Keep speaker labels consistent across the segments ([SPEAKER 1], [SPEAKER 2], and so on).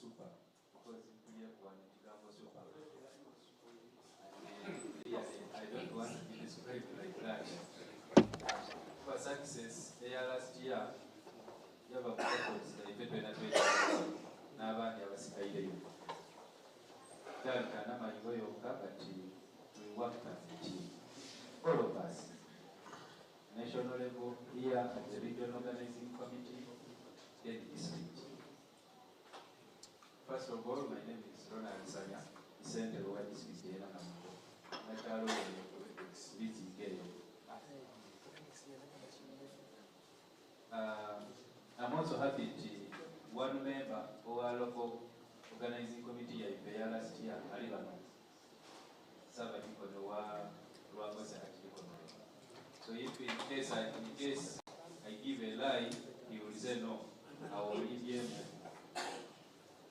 [SPEAKER 1] super because mpulira wano ekigambo super and really I don't want to be described like that. Kuba success eya last year yava ku efforts zaife twena twena n'abandi abasigaireyo. Kyali kya Namayingo yonka, but we worked as a team, all of us, national level, here at the regional organizing committee, then district. First of all, my name is Ronald Sanya, ssentebe wa district era Namugo nakyalo bizinga eyo. I'm also happy nti one member owa local organizing committee yaife eya last year ali bano, Ssaabadikono wa Lwangose Archdeaconry. So if in case I give a lie, he will say no, awo olimbyemu.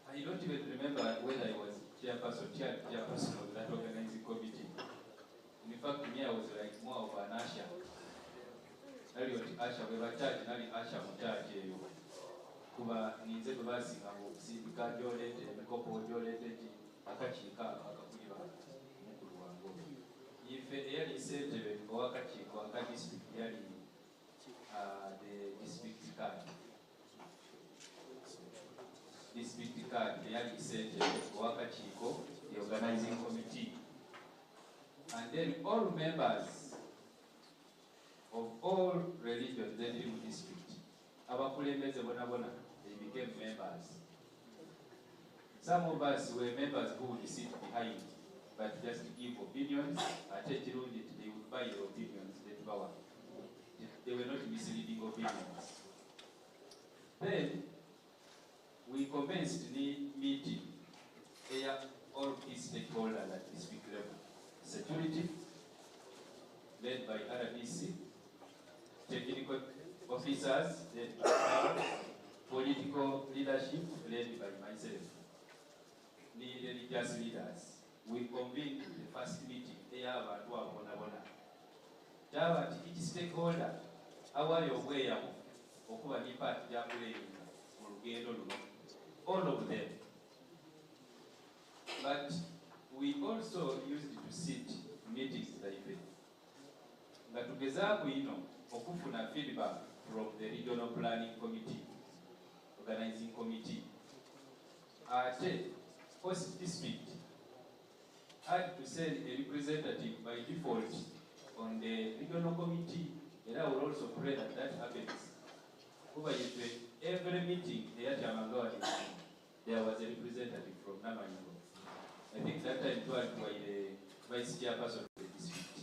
[SPEAKER 1] I don't even remember whether I was chairperson, chairperson of that organizing committee. In fact, me, I was like more of an usher. Nali oti usher bwe ba church, nali usher mu church eyo. Kuba ninze bwe basinganga okusindika gy'oleeta emikopo, gy'oleeta eki akakiiko ako akakulirwa mukulu wange oyo. Ife eyali ssentebe ow'akakiiko aka district yali the district card. District card eyali ssentebe ow'akakiiko, the organizing committee. And then all members of all religions eziri mu district, abakulembeze bona bona, they became members. Some of us were members who would sit behind but just give opinions, ate ekirungi nti they would buy the opinions zetubawa. They were not misleading opinions. Then we commenced the meeting eya all key stakeholders at district level: security, led by RDC, technical officers led by CAO, political leadership led by myself, ni religious leaders. We convened the first meeting ey'abantu abo bonabona. Kyaba nti each stakeholder awaayo obweyamo okuba ne part gy'aplayinga mu lugendo luno, all of them. But we also used to sit meetings zaife nga tugezaaku ino okufuna feedback from the regional planning committee, organizing committee. Ate host district had to send a representative by default on the regional committee, era I will also pray that that happens, kuba ife every meeting eyatyamanga wali there was a representative from Namayingo. I think that time twali tuwaire vice chairperson of the district,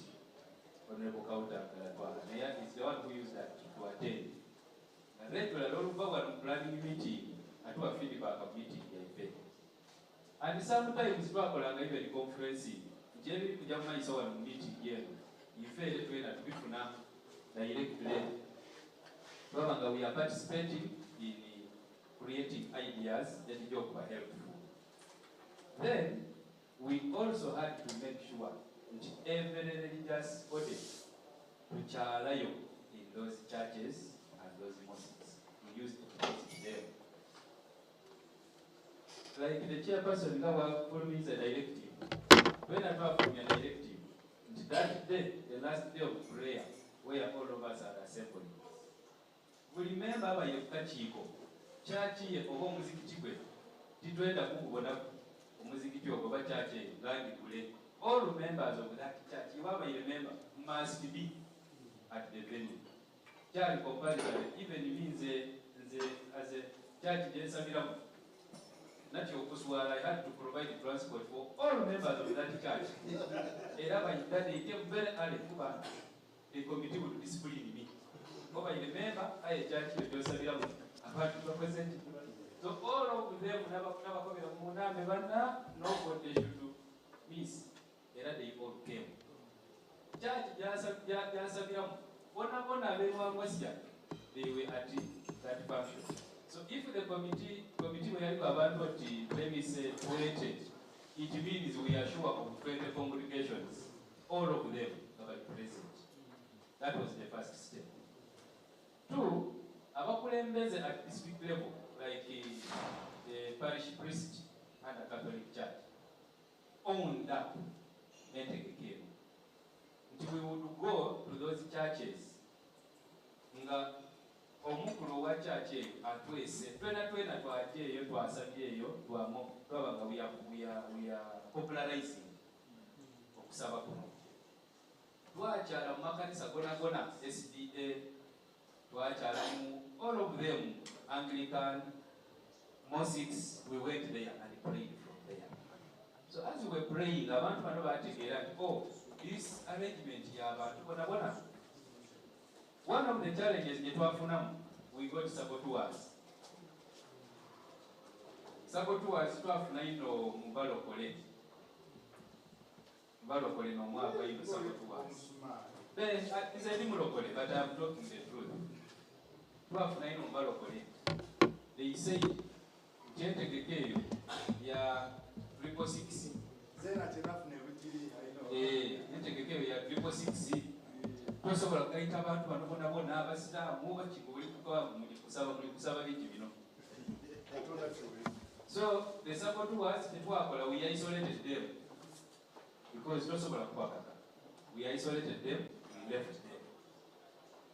[SPEAKER 1] Honorable Kauta Galatwala, naye is the one who used that to attend regularly. Oluva wano mu planning meeting atuwa feedback of meeting yaife, and sometimes twakolanga even conferencing nti ebiri kujja mu maiso wano mu meeting eno ife ere twena tubifuna directly. Twabanga we are participating in creating ideas ezijja okuba helpful. Then we also had to make sure nti every religious body tukyalayo in those churches and those mosques. We used to visit them like the chairperson nga bwafulumiza directive, twena twafulumya directive nti that day, the last day of prayer where all of us are assembling, buli memba aba ye kukakiiko kyaki ye oba omuzikiti gwe titwenda kugubonaku omuzikiti ogwo oba church eyo ngagigule. All members of that church, iwaba ye member, must be at the venue. Kyali compulsory. Even me, nze as a church gyensabiramu natyo okuswala, I had to provide transport for all members of that church. Era by that they came very early kuba the committee would discipline me oba ye member aye church yo gyosabiramu abantu bakoze nti. So all of them nabakobera munambe banna, nobody should miss. Era they all came. Church gyasabiramu bona bona ab'erwangwasya, they were at that function. So if the committee bwe yaliko abantu oti, let me say, 20, it means we are sure of 20 congregations, all of them nga bali present. That was the first step. Two, abakulembeze at district level like The parish priest and the Catholic Church owned up n'entegeka eno nti we would go to those churches nga omukulu owa church eyo atwese twena twena twajja eyo twasabye eyo twaba nga we are popularizing okusaba kuno. Twakyala mu makanisa gona gona, SDA twakyala mu all of them, Anglican, mosques. We went there and prayed from there. So as we were praying, abantu bano bategeera nti, oh, this arrangement y'abantu bona bona. One of the challenges gye twafunamu, we got saboteurs. Saboteurs twafuna ino mu balokole, balokole n'omwaka ino saboteurs. Nze ndi mulokole, but I'm talking the truth. Twafuna ino mu balokole. They said nti entegeka eyo ya 666.
[SPEAKER 2] Zeena kyenafuna ebugiri.
[SPEAKER 1] Eh, entegeka eyo ya 666, tosobola kugaita abantu bano bona bona, abasiraamu bakigo buli kuba muli kusaba, muli kusaba biki bino.
[SPEAKER 2] Katonda kiwe.
[SPEAKER 1] So the saboteurs tetwakola, we isolated them because tosobola kubakaka. We isolated them, we left them,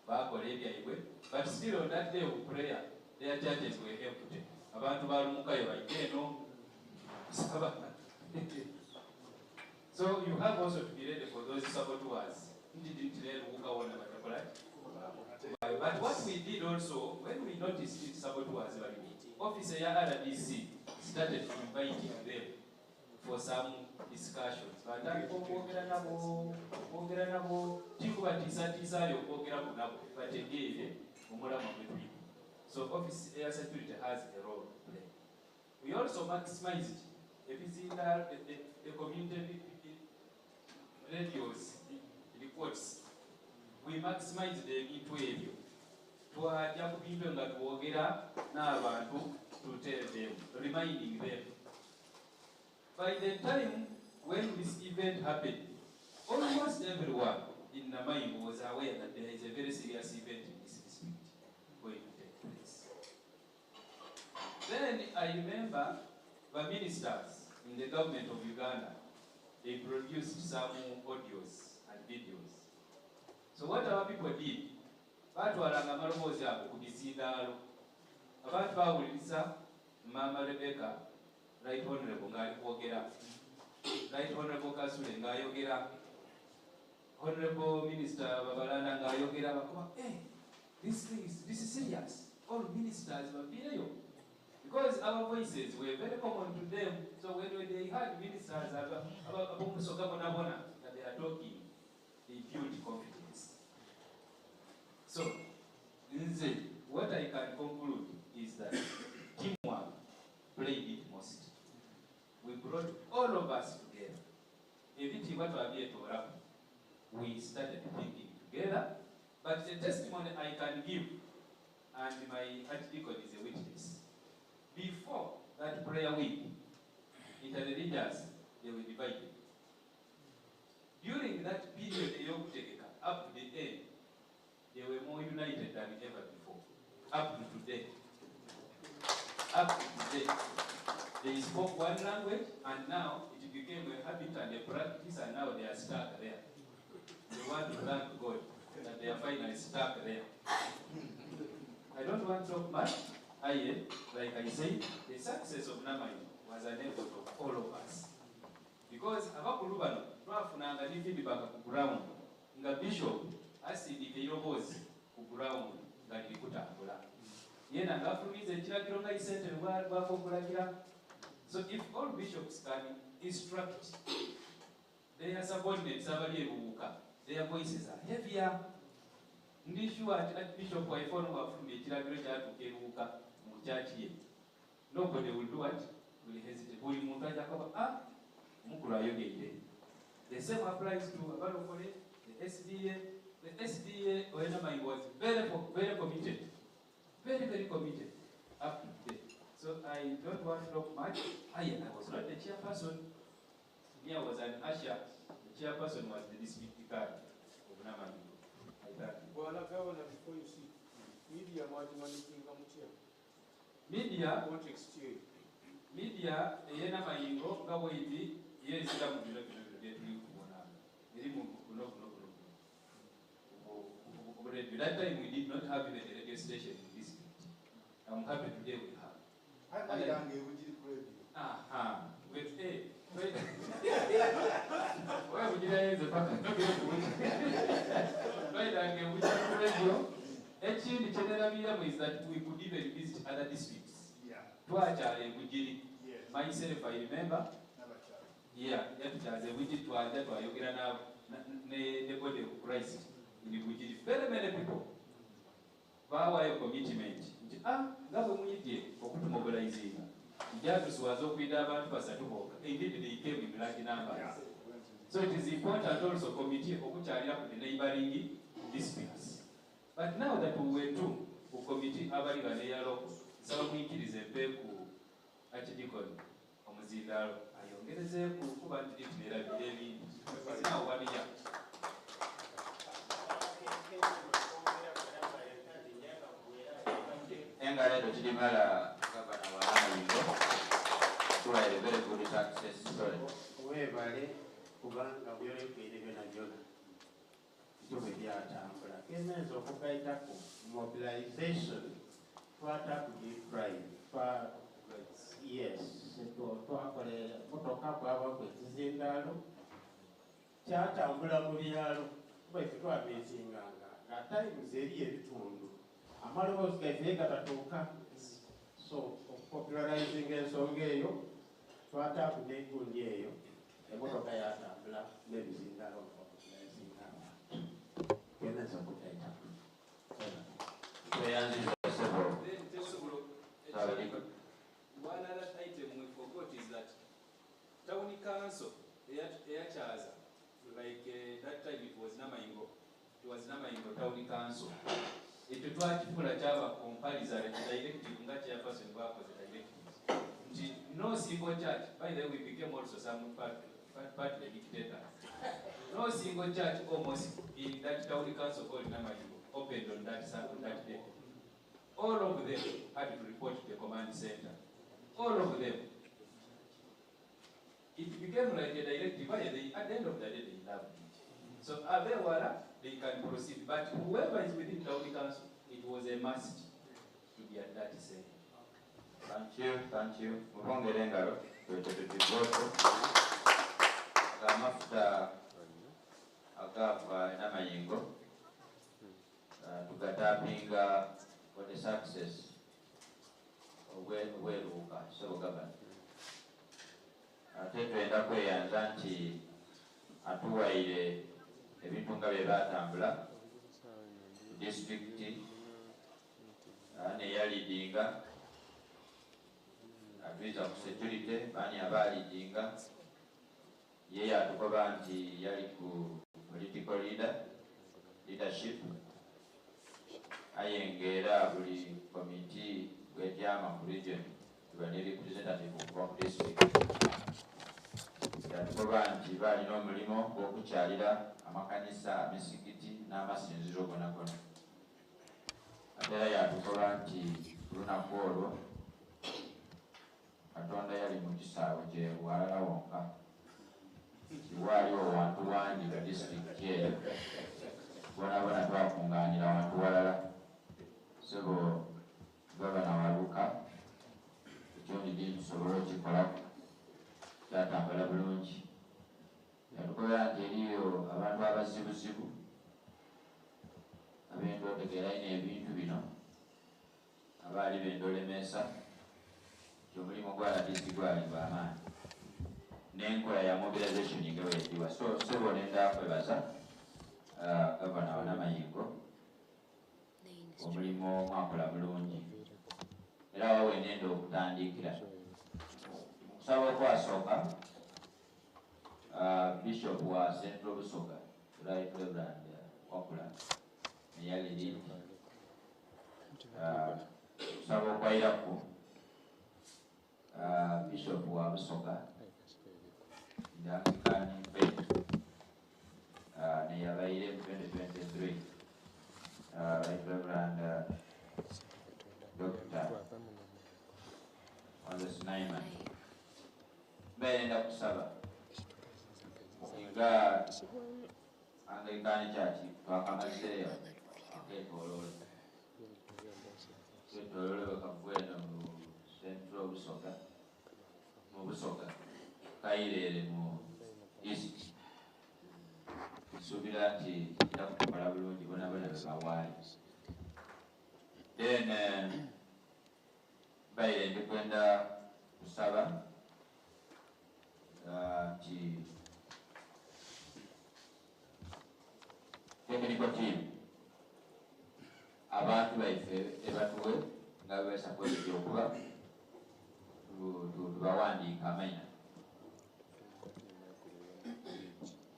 [SPEAKER 1] bakola ebyaibwe. But still on that day of prayer, their churches were empty. Abantu balumukayo bajja eno kusaba. So you have also to be ready for those saboteurs nti nti leero wukawona batakola. But what we did also, when we noticed it, saboteurs baliwo, office ya RDC started inviting them for some discussions. Batandika okwogera nabo, okwogera nabo, tikubatiisatiisaayo, okwogeraku nabo bategeere omulamwa gwe tulimu. So office ya security has a role to play. We also maximized ebizinda, the community radios reports. We maximized ebintu ebyo. Twajja ku bintu nga twogera n'abantu to tell them, reminding them. By the time when this event happened, almost everyone in Namayingo was aware that there is a very serious event in this district going to take place. Then I remember the ministers in the government of Uganda, they produced some audios and videos. So what our people did, batwalanga amaloboozi ago ku bizindaalo. Abantu bawuliriza Mama Rebecca, Right Honorable, ng'ali kwogera, Right Honorable Kasule ng'ayogera, Honorable Minister Babalanda ng'ayogera, bakuba, "Hey, this thing is, this is serious." All ministers baviireyo because our voices were very common to them. So when they heard ministers ab'omusoga bona bona that they are talking, they built confidence. So nze what I can conclude is that teamwork played it most. We brought all of us together. Ebitiibwa twabyetoolako. We started thinking together. But the testimony I can give, and my archdeacon is a witness, before that prayer week, interreligious, they were divided. During that period ey'okutegeka up to the end, they were more united than ever before, up to today. Up to today they spoke one language, and now it became a habit and a practice, and now they are stuck there. They want to thank God that they are finally stuck there. I don't want to talk much. Aye, like I said, the success of Namayingo was an effort of all of us. Because abakulu bano twafunanga ne feedback ku ground nga bishop asindika eiroboozi ku ground nga liri kutambula, yena ng'afulumiza ekiragiro nga isentebe bwava okulagira. So if all bishops can instruct their subordinates abali ebuwuka, their voices are heavier. Ndi sure ati Archbishop waife ono bwafulumya ekiragiro kyatuuka ebuwuka mu kyaki ye, nobody will do what, will hesitate. Buli muntu ajja kuba, "Ah, omukulu ayogeire." The same applies to abalokole, the SDA. The SDA ow'e Namayingo was very, very committed, very, very committed up to today. So I don't want to talk much. I was not the chairperson. Me, I was an usher. The chairperson was the district vicar of Namayingo. I thank you.
[SPEAKER 3] Bwana Gavana, before you sit, media mwagimanaginga mutya?
[SPEAKER 1] Media.
[SPEAKER 3] Context eyo.
[SPEAKER 1] Media ey'enamayingo nga bweidi yezira mu bino bino bino byetuli kubona eri mu buno buno buno buno radio. That time we did not have even a radio station in district. I'm happy today we have.
[SPEAKER 2] Aye Bugiri ku radio.
[SPEAKER 1] Aha. Wait, eh, wait. Wewe Bugiri ayenze paka Twayitanga Bugiri ku radio. Ekindi kyenerabiramu is that we could even visit other districts. Twakyala e Bugiri. Myself, I remember.
[SPEAKER 2] N'abakyala.
[SPEAKER 1] Yeah, yatukyala e Bugiri, twajja twayogera na ne the body of Christ in Bugiri. Very many people baawaayo commitment nti ah, nga bwe muyidye okutumobilizinga, njatuswaza okwida abantu basatu bokka. Indeed, they came in large numbers. So it is important also committee okukyalira ku the neighboring districts. But now that we were two ku committee abali baneyaloko, nsaba muyikirize mpe ku archdeacon omuzindaalo ayongerezeeku kuba nti ntinerabira ebindi now one year.
[SPEAKER 3] Engalo ezo kirimala gavana wa Namayingo tuwaire very good success story.
[SPEAKER 4] Weebale kubanga byolekeire byona byona byo bwe byatambula. Kemenza okugaitaku mobilization twata ku prime twa, yes, twakola motoka bwabaku ekizindaalo kyatambula mu byalo kuba ife twamitinganga nga times eri ebitundu amaloboozi gaife gatatuuka, so okupopularizing ensonga eyo twataaku n'egundi eyo emotoka yatambula n'ebizindaalo okupopularizinga abantu. Kemenza okugaitaku.
[SPEAKER 3] Tweyanziza ssebo.
[SPEAKER 1] Then tesobola
[SPEAKER 3] Saabadiikoni.
[SPEAKER 1] One other item we forgot is that town council eyakyaza, like that time it was Namayingo, it was Namayingo town council. Ekyo twakifula kyaba compulsory directive nga chairperson bwakoze directives nti no single church. By the way, we became also some partly dictators. No single church or mosque in that town council called Namayingo opened on that Sunday, on that day. All of them had to report to the command center. All of them. It became like a directive. Why they, at the end of the day, they loved it. So Abewala, they can proceed. But whoever is within town council, it was a must to be at that center.
[SPEAKER 3] Thank you, thank you. Mubongere engalo twete tutigooto ag'amafuta agava n'amayingo tugatapinga for the success obweruuka sebo gavana. Ate twenda kweyanza nti atuwaire ebintu nga bye batambula disitulikiti neyalidinga atwiza ku security baani abalidinga ye yatukoba nti yali ku political leadership aye ng'era buli committee bwetyama ku region tuba ne representative okuva ku district. Yatukoba nti balina omulimu gw'okukyalira amakanisa, emisigiti n'amasinziro gona gona. Ate era yatukoba nti ku lunaku olwo Katonda yali mu kisaawe kye walala wonka, tiwaaliwo wantu wangi mu disitulikiti eyo, bonabona twakungaanira wantu walala. Sebo gavana Waluka, ekyo ndidi tusobole okikolaku kyatambula bulungi. Yatukobera nti eriyo abantu abazibuzibu abenda otegeera ino ebintu bino abaali benda olemesa nti omulimu gwa RDC gwali gw'amaanyi n'enkola ya mobilization nga bwe. So sebo nenda kwebaza gavana wa Namayingo, omulimu mwakola bulungi. Era wawe nenda okutandikira mu kusaba okwasooka, bishop wa Central Busoga, Right Reverend Wakula, neyali lead kusaba okwayiraku, bishop wa Busoga, the Anglican faith, neyabaire mu 2023, Right Reverend Dr. Moses Naiman. Mbaire nda kusaba nga Anglican Church twakamazeeyo aketololo ketololo bwekavuga eno mu Central Busoga, mu Busoga kairere mu East. Nsuubira nti kijja kutukola bulungi bonabona bwe bawaayo. Then mbaire ndi kwenda kusaba nti technical team abantu baife ebatuwe nga bwe okuba tubawandiika amaina.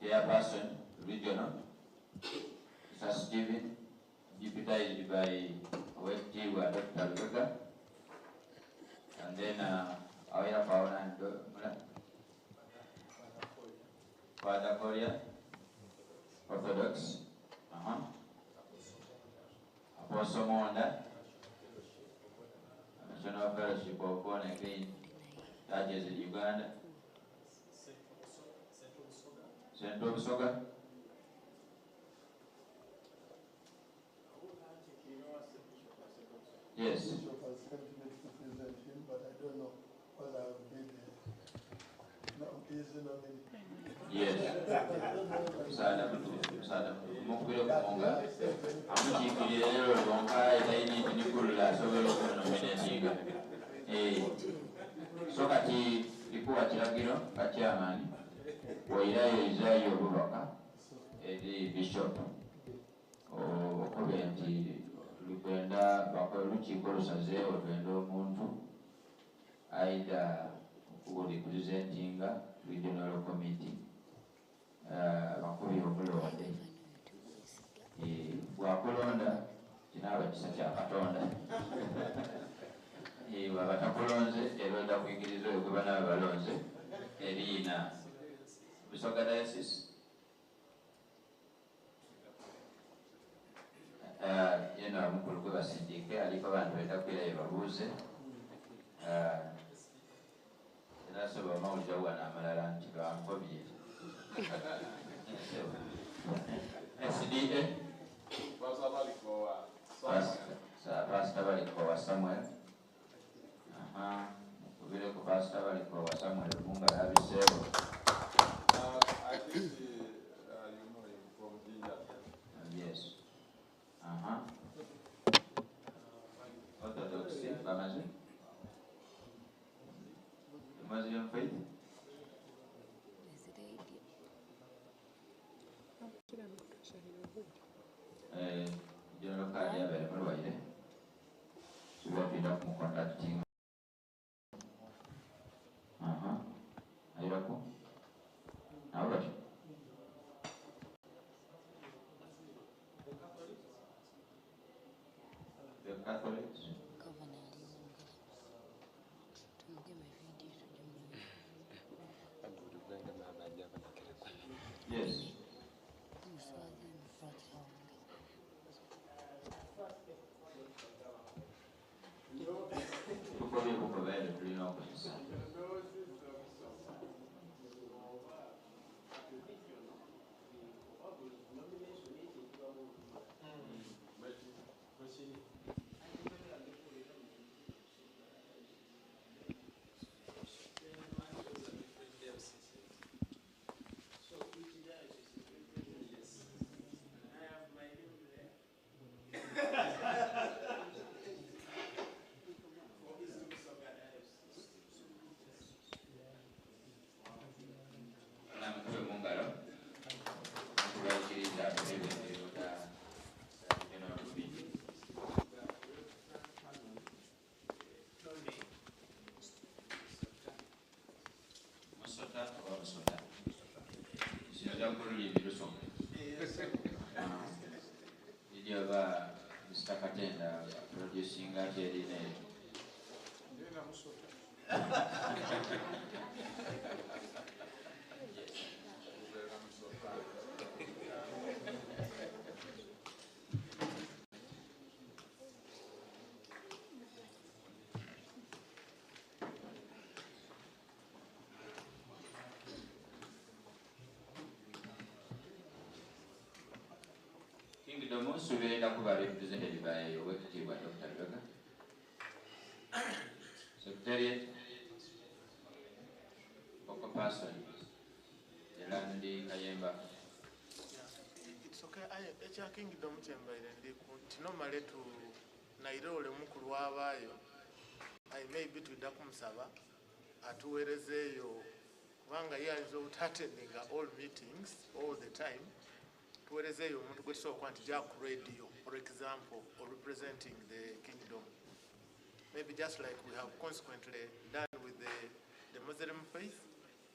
[SPEAKER 3] Chairperson regional Sir Stephen, deputized by Owekitiibwa Dr. Lubega, and then awera kwawona Father Korea Orthodox, Apostle Monda, National Fellowship of Born Again Churches in Uganda, Central Busoga, yes.
[SPEAKER 2] Bishop has sent me to present him, but I don't know whether I will be the, no, his nominee.
[SPEAKER 3] Yes. Musaada mutuufu, musaada mutuufu. Mukubire ku nga amukiikirira era olwonka etayina nti asobola okunominatinga. So kati ndikuwa kiragiro ka chairman bw'oyirayo izaayo obubaka eri bishop okobe nti tulikwenda bakole olukiiko olusazeewo, twenda omuntu aida okurepresentinga regional committee, bakubi omulonde. Bwakulonda kinaaba kisa kya Katonda. Bwaba takulonze era ojja kuyigiriza oyo gwe banaaba balonze eriina. Busoga Diocese, yena omukulu gwe basindike aliko abantu benda kwirayo babuuze. Era soba amawulire wano amalala nti bankobye. SDA, Pastor Balikowa Samuel. Aha, mukubireko Pastor Balikowa Samuel Munga abiseewo.
[SPEAKER 5] I think you know him from Jinja.
[SPEAKER 3] Yes. Aha. Orthodox bamaze? The Muslim faith? General Kadi abaire mulwaire. Tuba tulina kumucontactinga. Aha. Ayirako? Nabo batyo? The Catholics?
[SPEAKER 6] Gavana aliwongera tumugeme vidiyo tugimulage.
[SPEAKER 3] Yes.
[SPEAKER 6] Omuswazi lwaki awongera.
[SPEAKER 3] Tukobye bukobeere tulina okuyisa.
[SPEAKER 4] So each diocese is represented. And I have my name there. For East Busoga Diocese.
[SPEAKER 3] Namukube mu ngalo okubayigiriza ebendero ga General Committee.
[SPEAKER 4] Tony
[SPEAKER 3] Musota oba Busota? Sinza kululimi Lusoga. Liri oba Mr. Katenda producinga ati erina eryo.
[SPEAKER 5] Ndena Musota. Kubeera Musota.
[SPEAKER 3] Kingdom nsuubira enda kuba represented by Owekitiibwa Dr. Lubega. Secretariat, focal person, Elandi Kayemba.
[SPEAKER 4] Yeah, it's okay. Aye, ekya kingdom kyembaire ndi ku nti normally tu naire ole mukulu wabaayo I maybe twidda kumusaba atuweerezeeyo kubanga ye ayinza obutattendinga all meetings all the time tuweerezeeyo omuntu gwe tusobola okuba nti ja ku radio for example or representing the kingdom maybe just like we have consequently done with the Muslim faith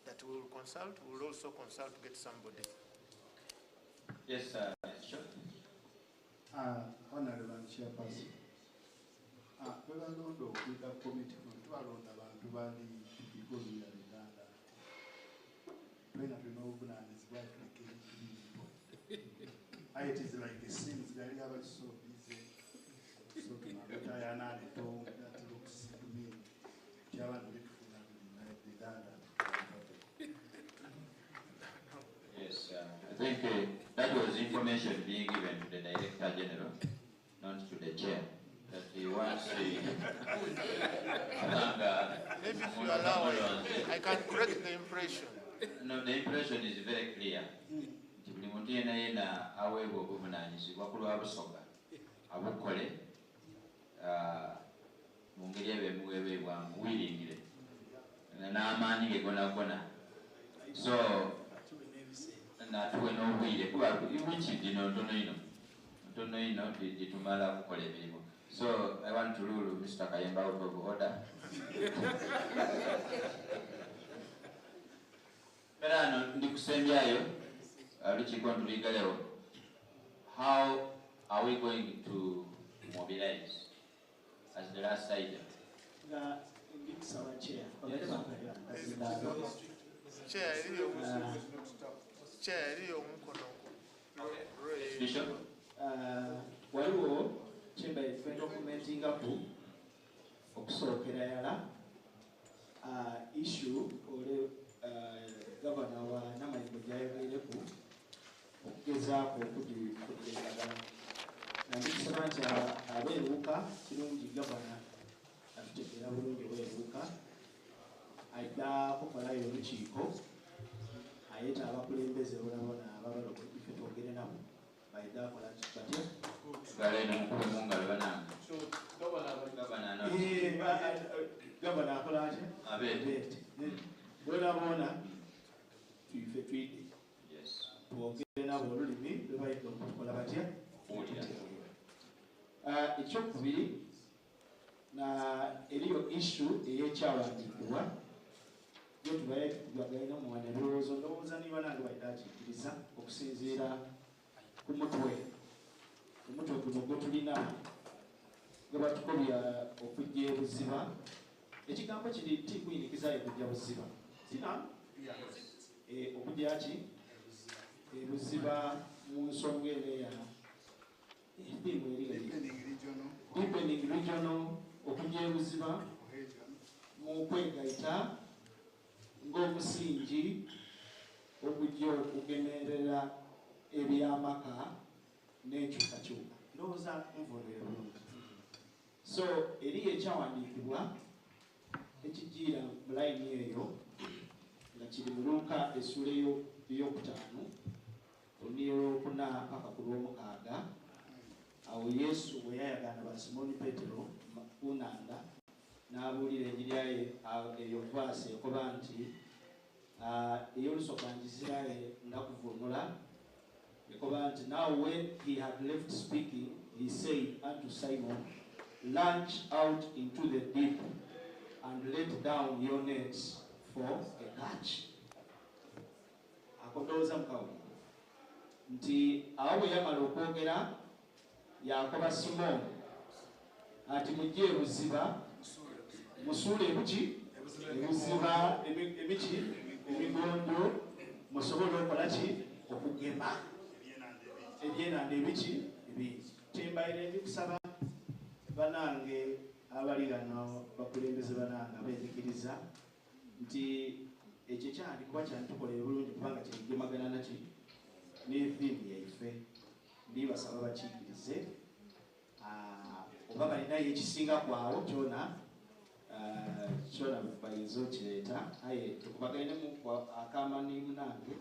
[SPEAKER 4] that we will consult, we will also consult to get somebody.
[SPEAKER 3] Yes, sure.
[SPEAKER 5] Honorable Chairperson, bwe balonda okuleada committee kuno tubalonda bantu bali because we are redundant. Twena tulina obuvunaanyizibwa tuleke ebintu bingi. Aye it is like a seems gali abali so busy so tunalutayana leto that looks to me nti abantu betufuna redundant.
[SPEAKER 3] Yes, I think that was information being given to the Director General, not to the chair. That he wants the
[SPEAKER 4] Maybe if you allow, I can correct the impression.
[SPEAKER 3] No, the impression is very clear. Nti buli muntu yenna yenna aweebwa obuvunaanyizibwa ku lwa Busoga abukole mu ngeri eba emuweebwa muwiringire n'amaanyi ge gona gona. So natuwe n'obwire kuba wiiki gino ntono ino ntono ino gitumala kukola emirimu. So I want to rule Mr. Kayemba out of order. Era ano ndi kusembyayo olukiiko ntuligalewo. How are we going to mobilize as the last item?
[SPEAKER 7] Nga ndi kusaba chair.
[SPEAKER 3] Yes.
[SPEAKER 4] Chair, eriyo chair eriyo omukono.
[SPEAKER 3] Bishop?
[SPEAKER 7] Waliwo kyembaire tugenda okumentingaku okusookera yala issue ole gavana wa Namayingo gyayogeireku okugezaako okugifunira eddagala nga ndikusaba nti abeeruuka kirungi gavana atutegeera bulungi oweeruuka ajja kukolayo olukiiko ayeta abakulembeze bonabona ababala ife twogere nabo baida akola batya.
[SPEAKER 3] Gale eno mukube mu ngalo banange. Gavana no.
[SPEAKER 7] Gavana akola atya?
[SPEAKER 3] Abeete.
[SPEAKER 7] Bona bona ife twidde twogere nabo olulimi lwe bayinza okutukola batya.
[SPEAKER 3] Okuwulira.
[SPEAKER 7] Ekyokubiri na eriyo issue ey'ekyawandiikibwa yo tubaye tukubaganya muwana ebirowoozo ndowooza niba nange balina akikkiriza okusinziira ku mutwe omutwe guno gwe tulina gwe batukobya okujja ebuziba ekigambo kiri tikuyinikizayo kujja buziba sina okujja ki ebuziba mu nsonga eno eya ethimu eri deepening regional okujja ebuziba mu kwegaita ng'omusingi ogujja okugemerera ebyamaka n'enkyukakyuka ndowooza nvunule bulungi. So eriyo ekyawandiikibwa ekijiira mu layini eyo nga kiri mu Luuka essuula ey'okutaano olunyiriri olwokuna paka ku lw'omukaaga. Awo Yesu bwe yayagaana ba Simooni Petero ku nnanda n'abuulira enjiri yaye eyo vaasi ekoba nti ey'olusooka njiziraye ndakuvunula ekoba nti now when he had left speaking he said unto Simon, launch out into the deep and let down your nets for a catch. Ako ndowooza mukawulire nti awo bwe yamala okwogera yakoba Simooni ati mujje ebuziba musuule ebuki ebuziba emiki emigondo musobole okola ki okugema ebyenanda ebiki ebingi. Kyembaire ndikusaba banange abali ghano bakulembeze banange abenzikiriza nti ekyo ekyandikuba kyantukolera bulungi kubanga kyegemagana naki n'ethiimu yaife. Ndibasaba bakiikirize oba balinayo ekisingaku awo kyona kyona bayinza okireeta aye tukubagainemu akama ni munange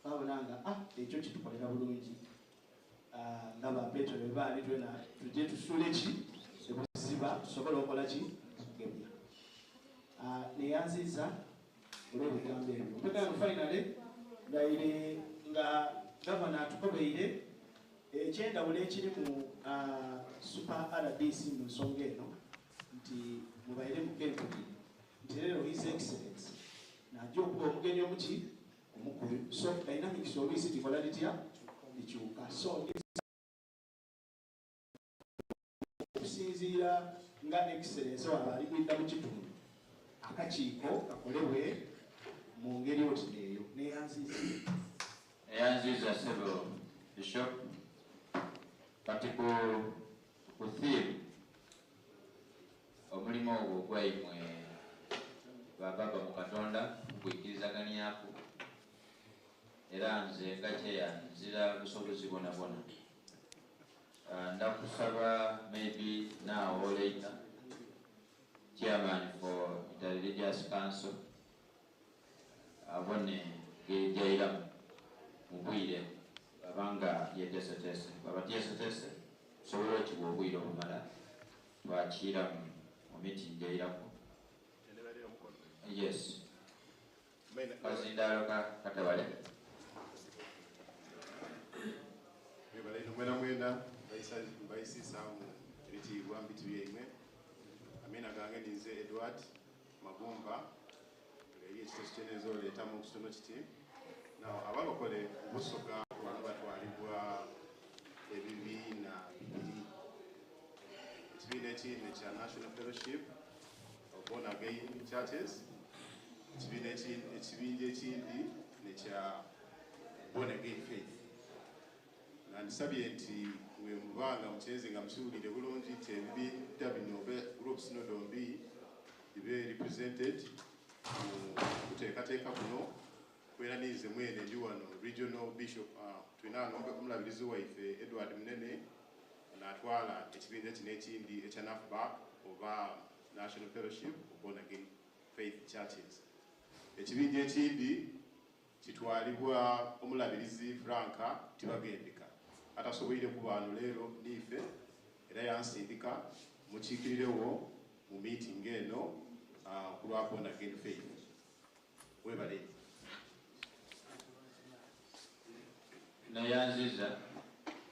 [SPEAKER 7] twabona nga ah ekyo kitukolera bulungi nga ba Petero bwe baali twena tujje tusule ki ebuziba tusobole okola ki okugemya. Neyanziza olw'ebigambo ebyo. Mpegano finally ngaire nga gavana atukobeire ekyendawulo ekiri mu Super RDC mu nsonga eno nti mubaire mukempuli nti leero His Excellence najja okuba omugenyi omuki omukulu, so dynamics oluisi tikola litya likyuka, so okusinziira nga Excellence waba ali kwidda mu kitundu akakiiko kakolebwe mu ngeri oti neeyo. Neyanziza.
[SPEAKER 3] Eyanziza ssebo Bishop. Kati ku theme omulimu ogwo ogwaimwe bababa mu Katonda kugwikirizaganyaku, era nze nga kyeya nzira busobozi bwona bwona. Ndakusaba maybe now or later, chairman for Interreligious Council abone gejairamu mu bwire abanga yeteeseteese, baba tyeseteese tusobole okibwa obwire obumala twakiiramu mu meeting eiraku. Yes, kazindaalo katabale.
[SPEAKER 8] Mwebale mwena mwena mbaisisaamu ebitiibwa mbiti byaimwe. Amina gange ninze Edward Magumba, eri ekiteeso kyeneza oleetamu kitono kiti. Now abalokole Busoga wano batwalibwa ebibiina bibiri. Ekibiina ekindi kya National Fellowship of Born Again Churches, ekibiina ekibinja ekindi nekya Born Again Faith. Nandisabye nti mwe mubanga mukyenze nga mukiwulire bulungi nti ebibiina bino oba groups zino zombi bibe represented mu kuteekateeka kuno. Kubeera ninze mwene ndi wano regional bishop, tulina wano omulabirizi waife Edward Munene naatwala ekibinja kino ekindi ekya NAFBAC oba National Fellowship of Born Again Faith Churches. Ekibinja ekindi kitwalibwa omulabirizi Franka Tibagendeka atasoboire kuba wano leero niife, era yansindika mukiikirirewo mu meeting eno ku lwa Born Again Faith. Webale.
[SPEAKER 3] Neyanziza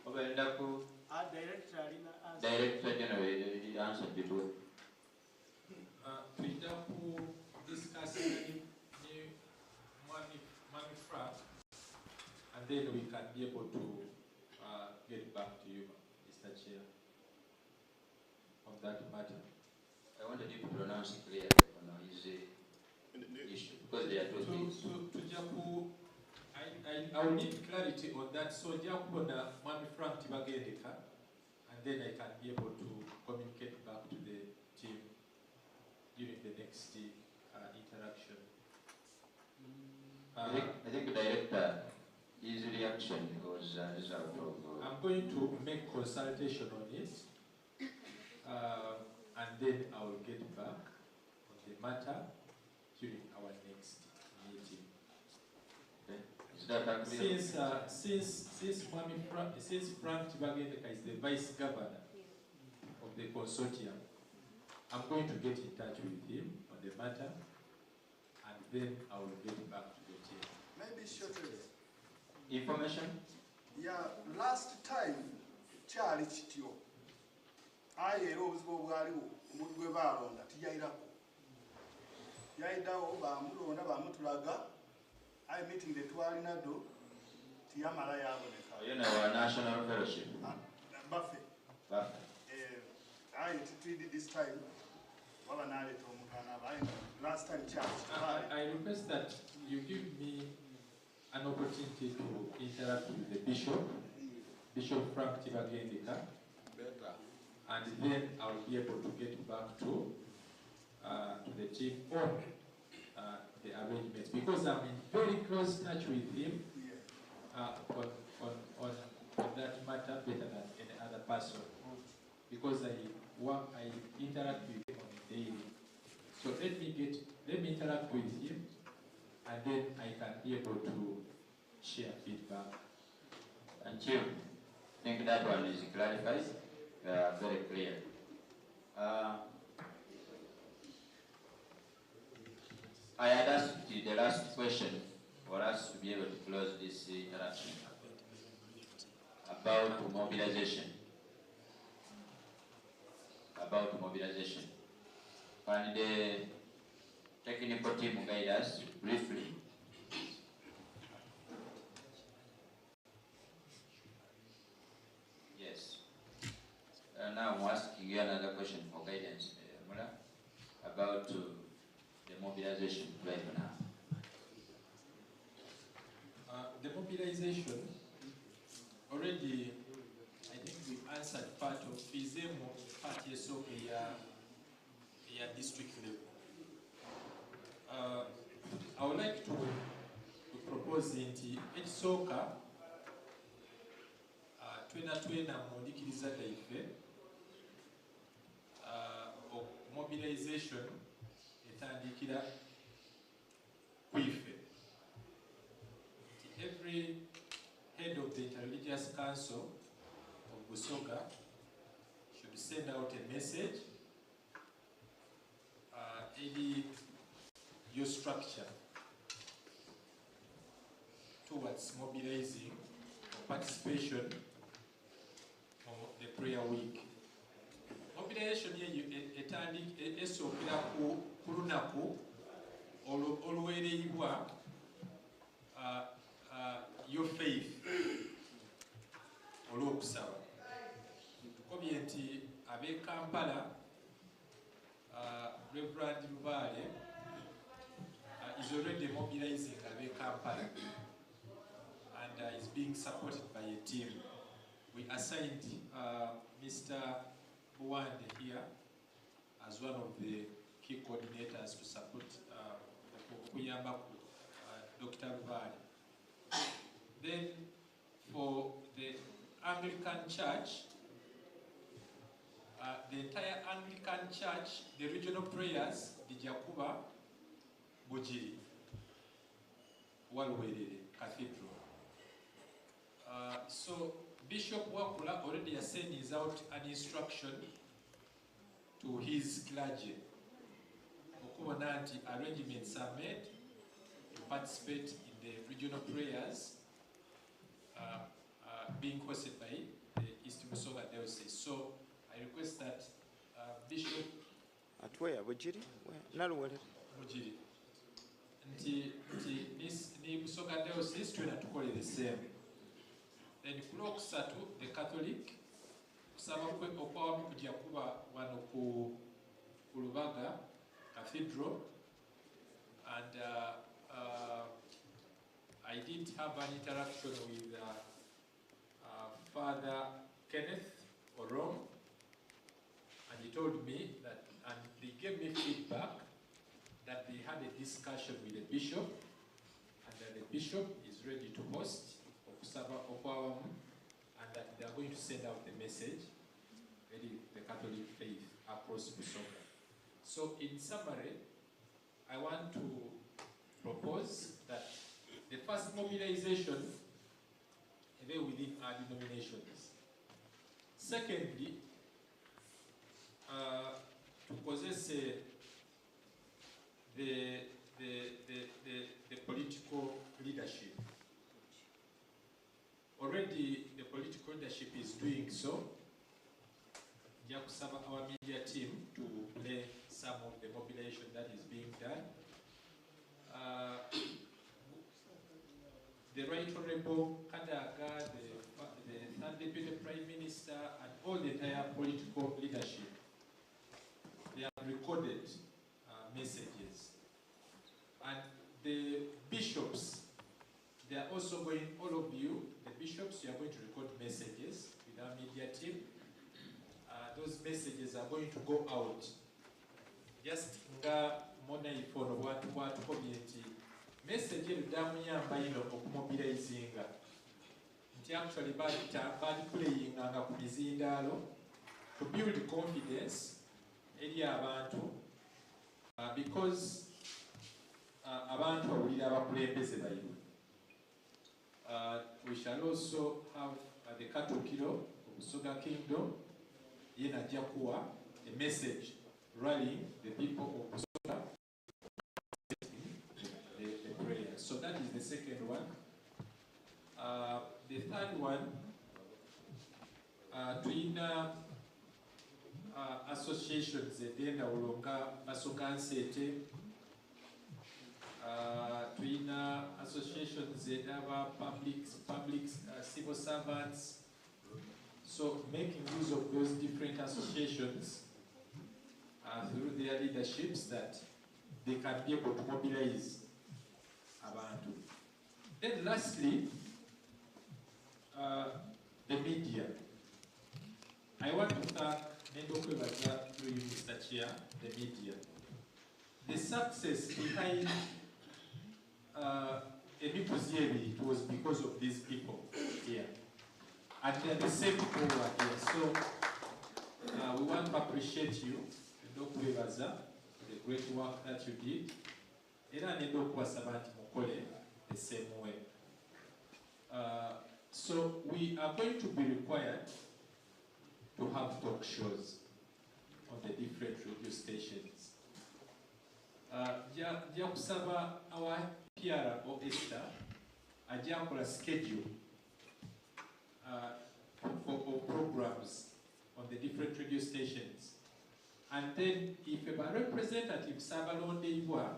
[SPEAKER 3] obendaku.
[SPEAKER 7] Director alina answer.
[SPEAKER 3] Director General answer bituwe.
[SPEAKER 9] Tuyita ku discussinga ni Mwami Frank, and then we can be able to get back to you, Mr. Chair, on that matter.
[SPEAKER 3] I wanted you to pronounce it clearly on his issue, because there are two things.
[SPEAKER 9] Tujja ku I will need clarity on that, so nja kubona Mwami Frank Tibagendeka, and then I can be able to communicate back to the team during the next interaction.
[SPEAKER 3] I think the director, his reaction was a result of...
[SPEAKER 9] I'm going to make consultation on it, and then I will get back on the matter during our next meeting.
[SPEAKER 3] Okay. Is that agreeable?
[SPEAKER 9] Since Frank Tibagendeka is the vice governor of the consortium, I'm going to get in touch with him on the matter, and then I will get back to the team.
[SPEAKER 2] Maybe shortly.
[SPEAKER 3] Information?
[SPEAKER 2] Yeah, last time kyali kityo, aye era obuzibu obwaliwo omuntu gwe baalonda tiyayirako, yayiddawo bamulonda bamutulaga, aye meeting tetwalinado tiyamala yaboneka.
[SPEAKER 3] Oyo na wa National Fellowship.
[SPEAKER 2] Baffe.
[SPEAKER 3] Baffe.
[SPEAKER 2] Aye titwidi this time waba naleeta omuntu anaaba, aye last time kyali
[SPEAKER 9] I request that you give me an opportunity to interact with the bishop, Bishop Frank Tibagendeka,
[SPEAKER 4] Better.
[SPEAKER 9] and then I will be able to get back to the team on the arrangements, because I'm in very close touch with him. on that matter better than any other person because I work, I interact with him on a daily. So let me get, let me interact with him and then I can be able to share feedback.
[SPEAKER 3] Thank you. I think that one is clarified, very clear. I had asked you the last question for us to be able to close this interaction about mobilization. About mobilization. Can the technical team guide us briefly? Yes. Now I'm asking you another question for guidance, Mula, about the mobilization right now.
[SPEAKER 9] The mobilization, already, I think we answered part of Fizemo, part yeso ya district level. I would like to propose nti ekisooka twena twena mu ndikiriza gaife mobilization etandikira kwife. Nti every head of the Interreligious Council of Busoga should send out a message eri your structure towards mobilizing or participation of the prayer week. Mobilization yeyo esookera ku lunaku oluweereibwa your faith olw'okusaba. Tukobye nti ab'e Kampala, Reverend Lubaale is already mobilizing ab'e Kampala and is being supported by a team. We assigned Mr. Buwande here as one of the key coordinators to support okuyambaku Dr. Lubaale. Then for the Anglican Church, the entire Anglican Church, the regional prayers, Dijakuba, Bugiri, Walwerere Cathedral. So Bishop Wakula already has sent out an instruction to his clergy. Okubona nti arrangements are made to participate in the regional prayers being hosted by the East Busoga Diocese. So I request that Bishop
[SPEAKER 10] At where? Bugiri? Where? Naluwerere.
[SPEAKER 9] Bugiri. Nti ni Busoga Diocese twena tukole the same. Then ku lwokusatu the Catholic kusaba kwe okwawamu kujja kuba wano ku Lubaga Cathedral, and I did have an interaction with Father Kenneth Orom, and he told me that, and they gave me feedback that they had a discussion with the bishop, and that the bishop is ready to host okusaba okwawamu, and that they are going to send out the message, really the Catholic faith across Busoga. So in summary, I want to propose that the first mobilization be within our denominations. Secondly, to possess the political leadership. Already the political leadership is doing so. Nja kusaba our media team to play some of the mobilization that is being done. The Right Honorable Kadaga, the third Deputy Prime Minister, and all the entire political leadership, they have recorded messages. And the bishops, they are also going, all of you, the bishops, you are going to record messages with our media team. Those messages are going to go out. Just nga mona ifono bwatukobye nti message ero damuyamba ino okumobilizinga. Nti actually bagiplayinganga ku mizindaalo to build confidence eri abantu because abantu bawulira abakulembeze baibwe. We shall also have the Katukiro of Busoga Kingdom, ye najja kuwa a message rallying the people of Busoga the prayer. So that is the second one. The third one, tuyina associations ez'enjawulo nga Basoga Nsete, tuyina associations edaba public civil servants. So making use of those different associations through their leaderships that they can be able to mobilize abantu. Then lastly, the media. I want to thank nenda okwebaza through you, Mr. Chair, the media. The success behind emikuzi ebiri, it was because of these people here. And they are the same people who are here. So we want to appreciate you, nenda okwebaza for the great work that you did. Era nenda okubasaba nti mukole the same way. So we are going to be required to have talk shows on the different radio stations. Nja kusaba our PRO Esther ajja akola schedule for programs on the different radio stations. And then if a representative abalondeibwa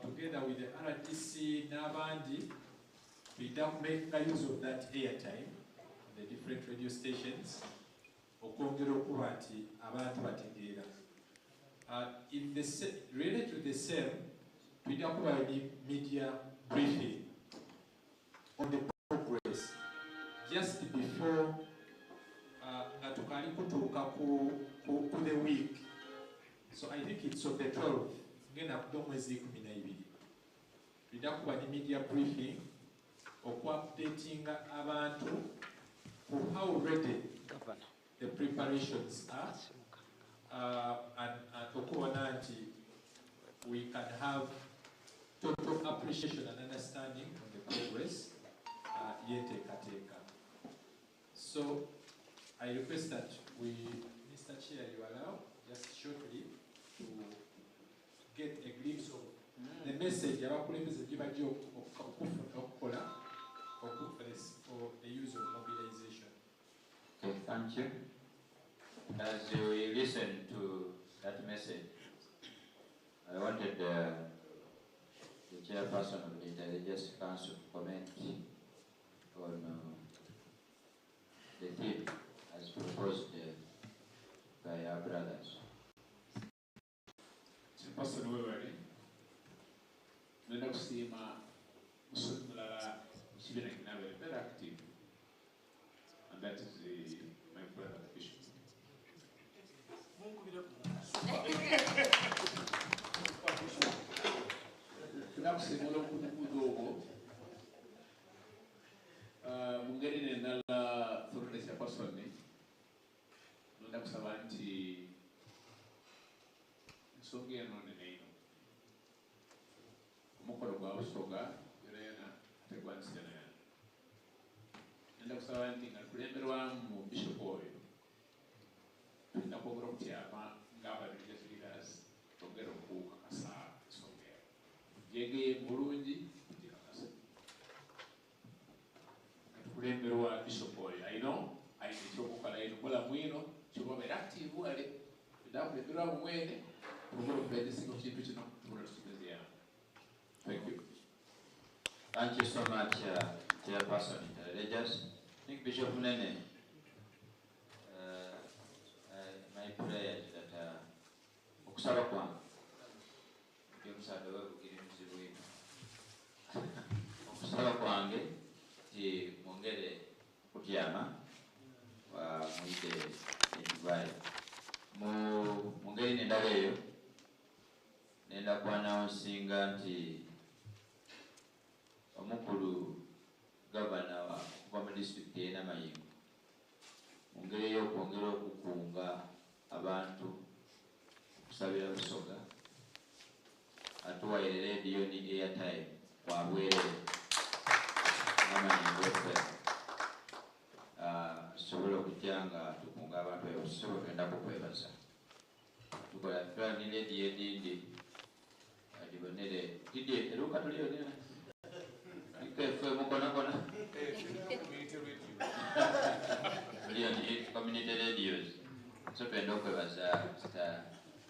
[SPEAKER 9] together with the RDC n'abandi, we don't make use of that airtime on the different radio stations okwongera okuba nti abantu bategeera. In the related to the same, tulina kuba ne media briefing on the progress just before nga tukaali kutuuka ku the week. So I think it's on the 12th, ngenda kuda omwezi 12, tulina kuba ne media briefing okuupdatinga abantu ku how ready the preparations are and okubona nti we can have total appreciation and understanding on the progress y'enteekateeka. So I request that we, Mr. Chair, you allow just shortly to get a glimpse of the message abakulembeze gye bajja okukola for the use of mobilization.
[SPEAKER 3] Okay, thank you. As we listen to that message, I wanted the chairperson of the Interreligious Council to comment on the theme as proposed by our brothers.
[SPEAKER 11] Chairperson, webale. Nenda kusiima musomi mulala mu kibiina kino abeere very active, and that is my brother the bishop.
[SPEAKER 4] Munkubire.
[SPEAKER 11] Tulina kusiima olw'okubuuza obwo. Mu ngeri nendala, through the chairperson, nenda kusaba nti ensonga eno nene ino, omukolo gwa Busoga yona yona ate gwa nsi yona yona. Nenda kusaba nti nga tukulemberwamu bishop oyo, tulina kwongera okutyama ng'aba religious leaders, twongere okukakasa ensonga eyo gyegeye bulungi kugikakasa nga tukulemberwa bishop oyo. Ayino ayina ekyokukola ino mulamu ino kyoba obeera active wale tunakulemberwamu mwene, twongere okubeeresinga ku kintu kino tubona tukimezeyamu. Thank you.
[SPEAKER 3] Thank you so much, Chairperson Interreligious. I think Bishop Nene, my prayer is that okusaba kwange ndi omusaadha webugiri muzibu ino, okusaba kwange nti mwongere kutyama muyite ekivayo mu ngeri nendala eyo. Nenda kuannouncinga nti omukulu gavana wa okwongera okukunga abantu okusabira Busoga. Atuwaire leediyo ni airtime kwa bwerere nga FM tusobole okujja nga tukunga abantu eyo. Ssebo, twenda kukwebaza. Tukola tula ni leediyo edindi agibonere didi eruka tuliyo nina FM konakona tuliyo ni community radios. So twenda okwebaza Mr.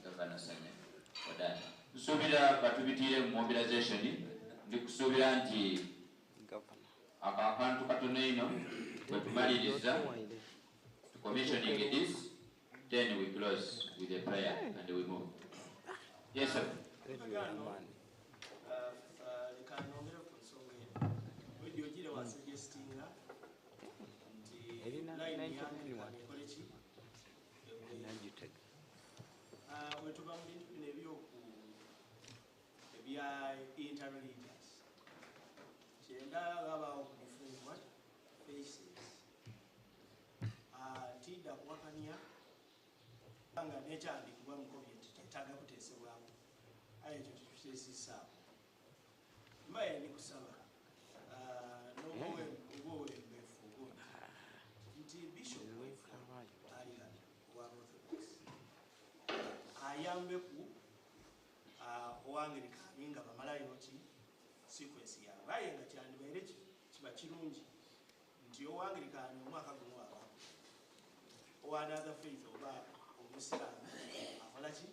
[SPEAKER 3] Governor Sanya for that. Nsuubira batubitiire mu mobilization. Ndikusuubira nti ako akantu katono ino bwe tumaliriza to commissioning this, then we close with a prayer and we move. Yes, sir.
[SPEAKER 12] Leka nongere ku nsonga eno. Wejja ogire wasuggestinga nti line yange ekole ki? Wetuva mu bintu bino ebyoku ebya interreligious, kyenda ghabaawo ku different what faces. Tidda kuwakanya nga nekyandikibwa mukobye nti kyetaaga kuteesebwamu, aye ekyo tetuteesisaawo. Mbaye ndikusaba n'obwowembeefu ogundi nti bishop waife ali ghano owa Orthodox ayambeku owangilikani nga bamalayo ki sequence yaabwe, aye nga kyandibaire kiba kirungi nti owangilikani omwaka guno aba owa another faith oba omusiraamu akola ki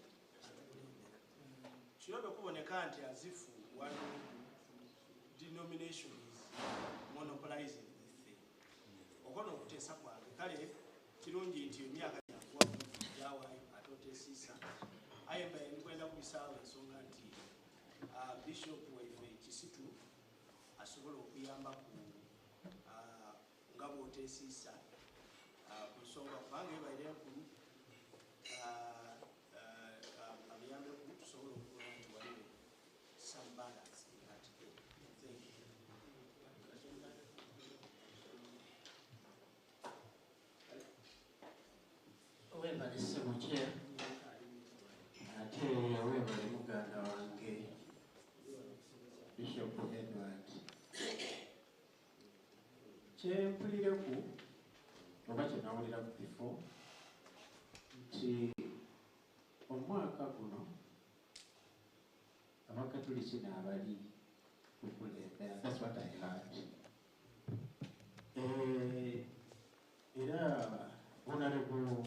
[SPEAKER 12] atukulembera, kirobe kuboneka nti as if one denomination is monopolizing the thing. Okwo n'okuteesa kwange. Kale kirungi nti emyaka gyakuwa gyawaayo ate oteesiisa, aye mbaye ndikwenda kubisaawo ensonga nti bishop waife Kisitu asobola okuyamba ku nga bw'oteesiisa ku nsonga, kubanga ebaire enkulu, abiyambeku tusobole okubona nti waliwo some balance in that area. Thank you.
[SPEAKER 13] Webale ssebo chair, ate webale muganda wange Bishop Edward. Kyempulireku oba kyenawuliraku before nti omwaka guno Abakatuliki naabali kukulembera. That's what I heard. Era Honorable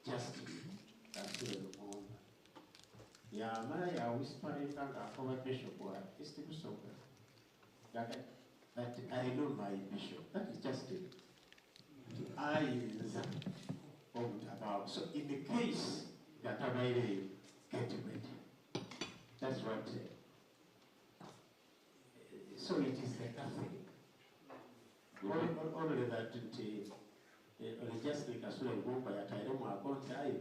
[SPEAKER 13] Justin Kasule Lumumba yamala yawhisperinga ng'akoba Bishop wa East Busoga that I know my bishop, that is Justin, nti ayinza obutabaawo, so in the case nga tabaireyo, get ready. That's what so it is the Catholic only that nti ole Justin Kasule Lumumba yatairemu ako nti aye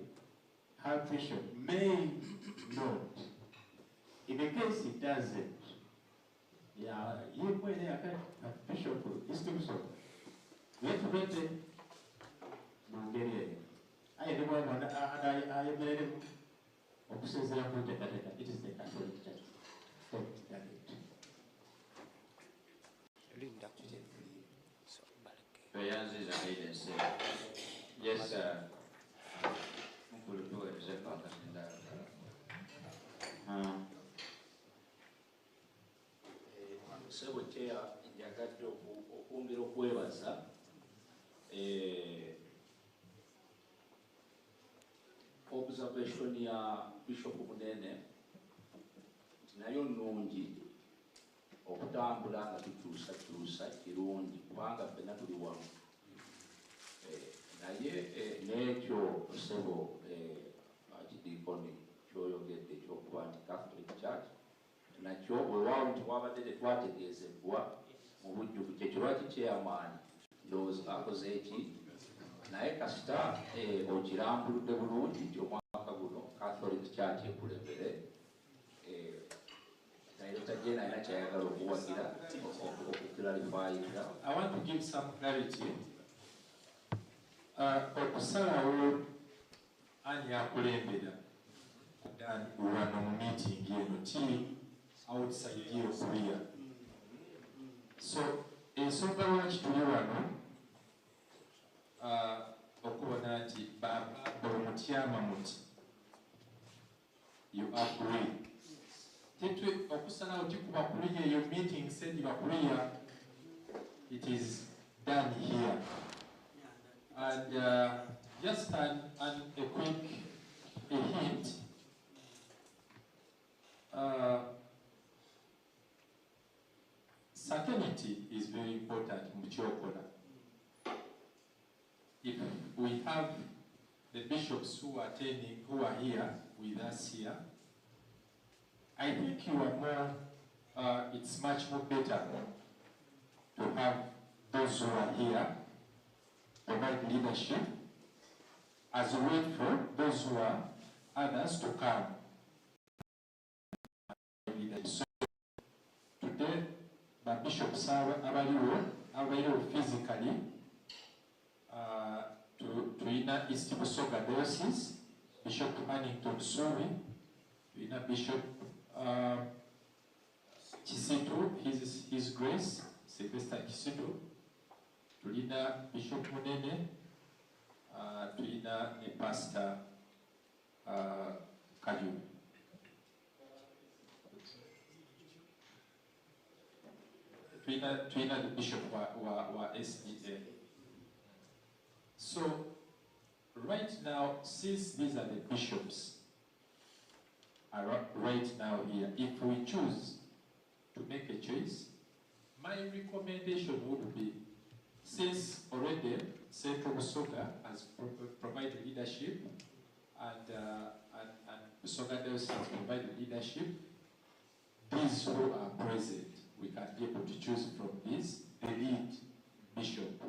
[SPEAKER 13] her bishop may not. In the case it doesn't, ya ye mwene akati Bishop East Busoga get ready mu ngeri eyo, aye ne bwaba ayemereremu okusinziira ku nteekateeka, it is the Catholic Church. Thank you.
[SPEAKER 10] Linda.
[SPEAKER 3] Tweyanziza guidance. Yes, mukulu, tuweereze paka endala.
[SPEAKER 14] Ssebo chair, njagadde okwongera okwebaza observation ya Bishop Munene nti nayo nnungi. Okutambula nga tukyusakyusa kirungi kubanga ffenna tuli wamu. Naye n'ekyo ssebo Archdeacon kyoyogedde ekyokuba nti Catholic Church nakyo, weewaawo nti wabadde tetwategeezebwa mu bujjuvu kyekyo lwaki chairman ndowooza akoze eki, naye kasita okirambuludde bulungi nti omwaka guno Catholic Church ekulembere. Director General alina kyayagala okuwagira okuclarifyinga.
[SPEAKER 9] I want to give some clarity. Okusalawo ani akulembera done wano mu meeting eno, ti outside eyo kuliya. So ensonga lwaki tuli wano, okubona nti baba bwe mutyama muti, you agree. Titwe okusalawo tikuba kuliya eyo meeting segiba kuliya, it is done here. And just a quick a hint, certainty is very important mu kyokola. If we have the bishops who are attending, who are here with us here, I think you are more, it's much more better to have those who are here provide leadership as we wait for those who are others to come. So today, the bishops are abaliwo, abaliwo physically, tulina East Busoga Diocese, Bishop Hannington Ssuubi, tulina Bishop Kisitu, His Grace Sylvester Kisitu, tulina Bishop Munene, tulina ne Pastor Kajubi. Tulina the Bishop wa SDA. So right now, since these are the bishops are right now here, if we choose to make a choice, my recommendation would be, since already Central Busoga has provided leadership and Busoga Diocese has provided leadership, these who are present, we can be able to choose from this, the lead bishop.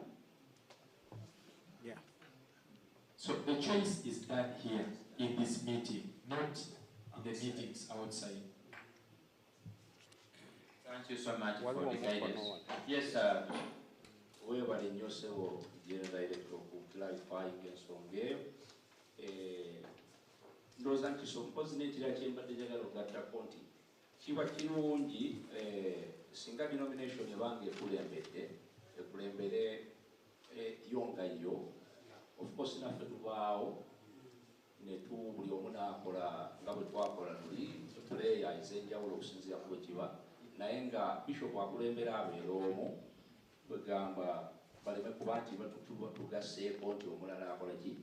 [SPEAKER 9] So the choice is done here in this meeting, not in the meetings outside.
[SPEAKER 3] Thank you so much for the guidance. Yes, sir.
[SPEAKER 14] Weebale nnyo ssebo General Director okuclarifying ensonga eyo. Ndowooza nti so mpozi n'ekirala kye mbadde njagala okugattako nti kiba kirungi singa denomination ebanga ekulembedde ekulembere yo nga yo. Of course naffe tubaawo ne tu buli omu n'akola nga bwe twakola tuli prayer ez'enjawulo okusinziira ku bwe kiba, naye nga bishop akulembera abeera omu, kwegamba baleme kuba nti tugasseeko nti omulala akola ki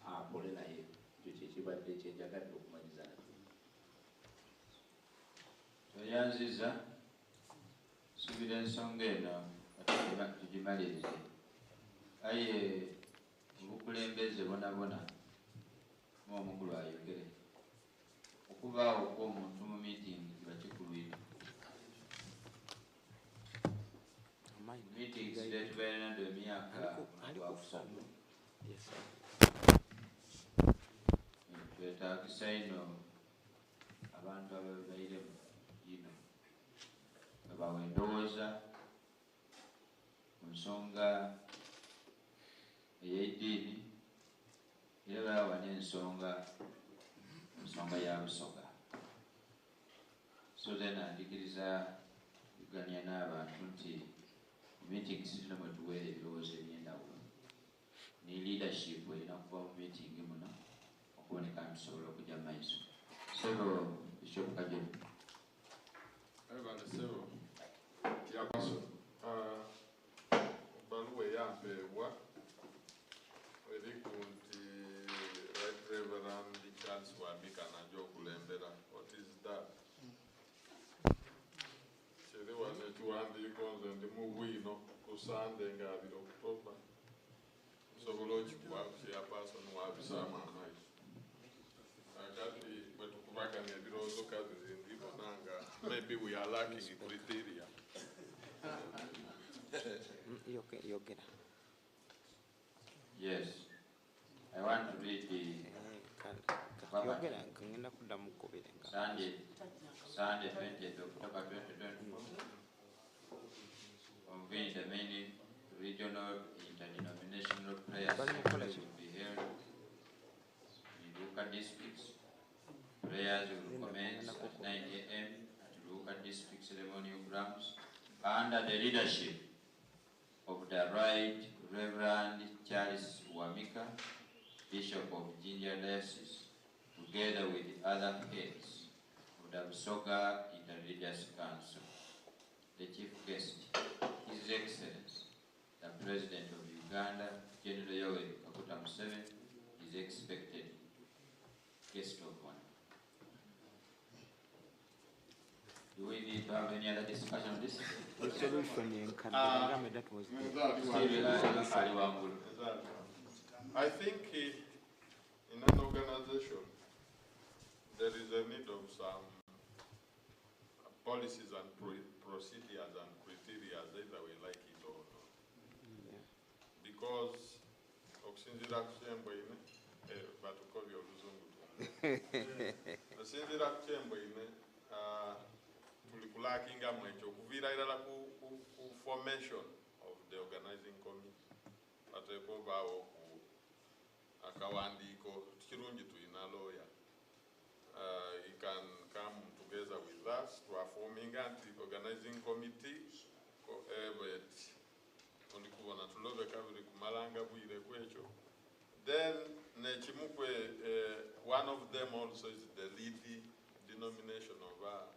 [SPEAKER 14] akole naye. Ekyo kyekibadde kyenjagadde okumanyiza nakyo.
[SPEAKER 3] Tweyanziza, suubira ensonga eno tugimalirize, aye obukulembeze bonabona mu omukulu ayogere okubaawo kw'omuntu mu meeting kiba kikulu ino. Meetings zetubeera nado emyaka gwakusatu twetagisa ino abantu ababairemu ino babawa endowooza ku nsonga ey'eddiini, era bawa n'ensonga ku nsonga ya Busoga. So then andikiriza kuganya n'abantu nti mu meetings zino mwe tuweera ebirowoozo eby'endawulo ne leadership erina kuva mu meeting muno okuboneka nti tusobola okujja mu maiso. Sebo Bishop Kajubi.
[SPEAKER 15] Ebale sebo Kyapaso, baluwa eyampeebwa eriku nti Right Reverend Charles Wamika najja okulembera. What is that? Kiri wano ekiwandiiko, nze ndi mu bwino ku Sande nga 2 October. Nsobola okikuwa chairperson wabisaamu amaiso. Kakati bwe tukubaganya ebirowoozo kazi ndibona nga maybe we are lacking criteria.
[SPEAKER 10] Yogera.
[SPEAKER 3] Yes, I want to read the
[SPEAKER 10] Yogera, ngenda kuddamu kukubira.
[SPEAKER 3] Sunday, 20th October 2024, convened the main regional interdenominational prayer. ceremonial grounds under the leadership of the Right Reverend Charles Wamika, Bishop of Jinja Diocese, together with other heads of the Busoga Interreligious Council. The chief guest, His Excellency, the President of Uganda, General Yoweri Kaguta Museveni, is expected guest of honor. Do we need to have any other discussion on this?
[SPEAKER 10] Resolution enkadde
[SPEAKER 15] Ah,
[SPEAKER 10] bagambe that was the
[SPEAKER 3] Steve,
[SPEAKER 10] resolution.
[SPEAKER 3] Ali Wangulu.
[SPEAKER 15] I think in an organization, there is a need of some policies and procedures and criteria, either we like it or not. Because okusinziira ku kyembweine, batukobye oluzungu okusinziira ku kyembweine, tuli kulakingamu ekyo okuviira irala ku formation of the organizing committee, bateeka obaawo ku akawandiiko. Kirungi tulina lawyer, he can come together with us twaforminga nti organizing committee but oli kubona tulobe kabiri kumalanga bwire kwekyo. Then nekimu kwe one of them also is the lead denomination of a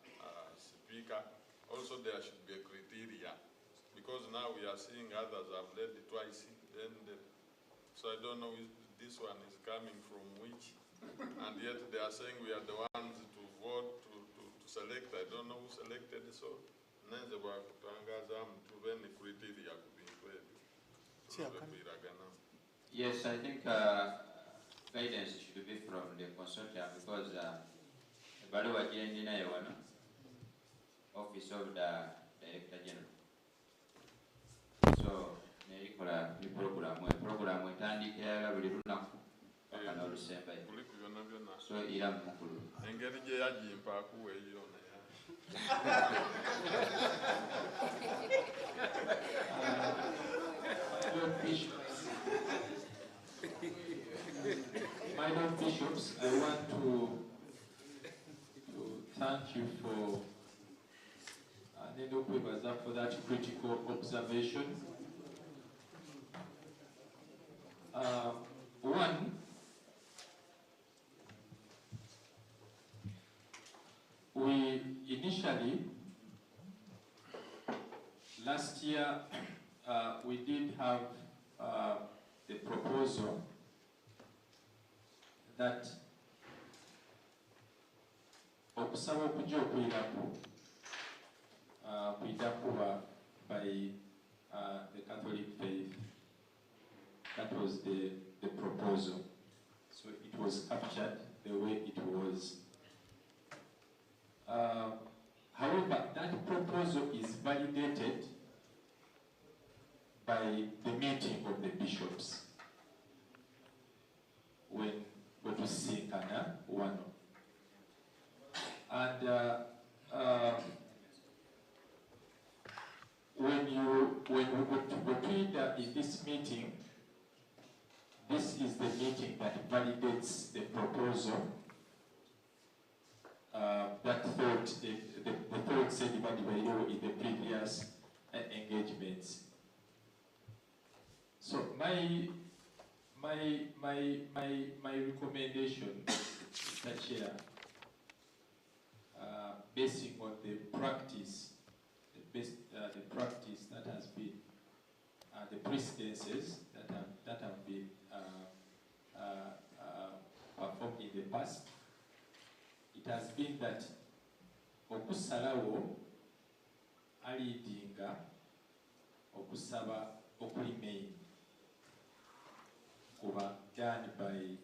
[SPEAKER 15] speaker. Also there should be a criteria, because now we are seeing others have led twice, then so I don't know if this one is coming from which, and yet they are saying we are the ones to vote, to select. I don't know who selected, so nenze bwakutangazaamu tube ne criteria ku bintu ebyo tulobe kwiraganamu.
[SPEAKER 3] Yes, I think guidance should be from the consortium, because ebbaluwa gye ndinayo wano, Office of the Director General. So nerikola ni programu, programu etandikira buli lunaku paka n'olusembayo.
[SPEAKER 15] Kuliku byonna byonna.
[SPEAKER 3] So era mukulu.
[SPEAKER 15] Engeri gye yagimpa akuwa eyo naye.
[SPEAKER 9] My Lord Bishops, my Lord Bishops, I want to thank you for nenda okwebaza for that critical observation. One, we initially, last year, we did have the proposal that okusaba okujja okuyiraku kuyita kuba by the Catholic faith. That was the proposal. So it was captured the way it was. However, that proposal is validated by the meeting of the bishops when wetusinkana wano. And when we go to Botwida in this meeting, this is the meeting that validates the proposal. That thought, the thought said by in the previous engagements. So my recommendation, Mr. Chair, basing on the practice, the best, the practice that has been, the precedences that have been performed in the past, it has been that okusalawo alidinga okusaba okuli main kuba done by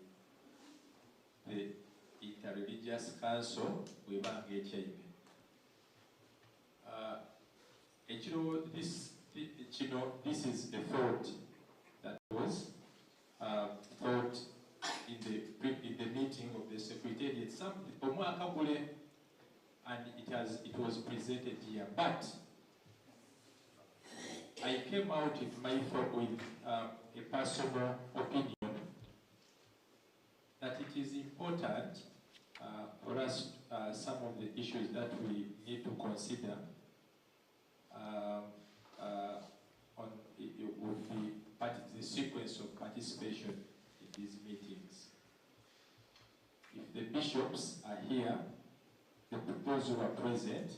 [SPEAKER 9] the Interreligious Council bwebanga ekyaime. Ekiro, this, kino, this is a thought that was thought in the meeting of the Secretariat. Some omwaka gule, and it was presented here. But I came out with my thought with a personal opinion that it is important for us, some of the issues that we need to consider. sequence of participation in these meetings. If the bishops are here, those who are present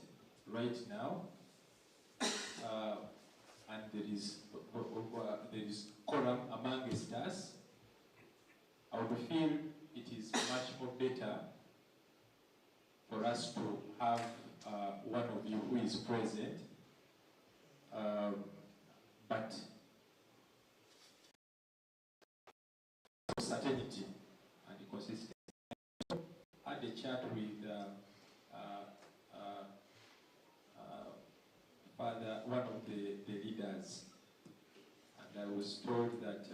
[SPEAKER 9] right now, and there is quorum amongst us, I would feel it is much more better for us to have one of you who is present, but certainty and consistency. I had a chat with Father, one of the leaders, and I was told that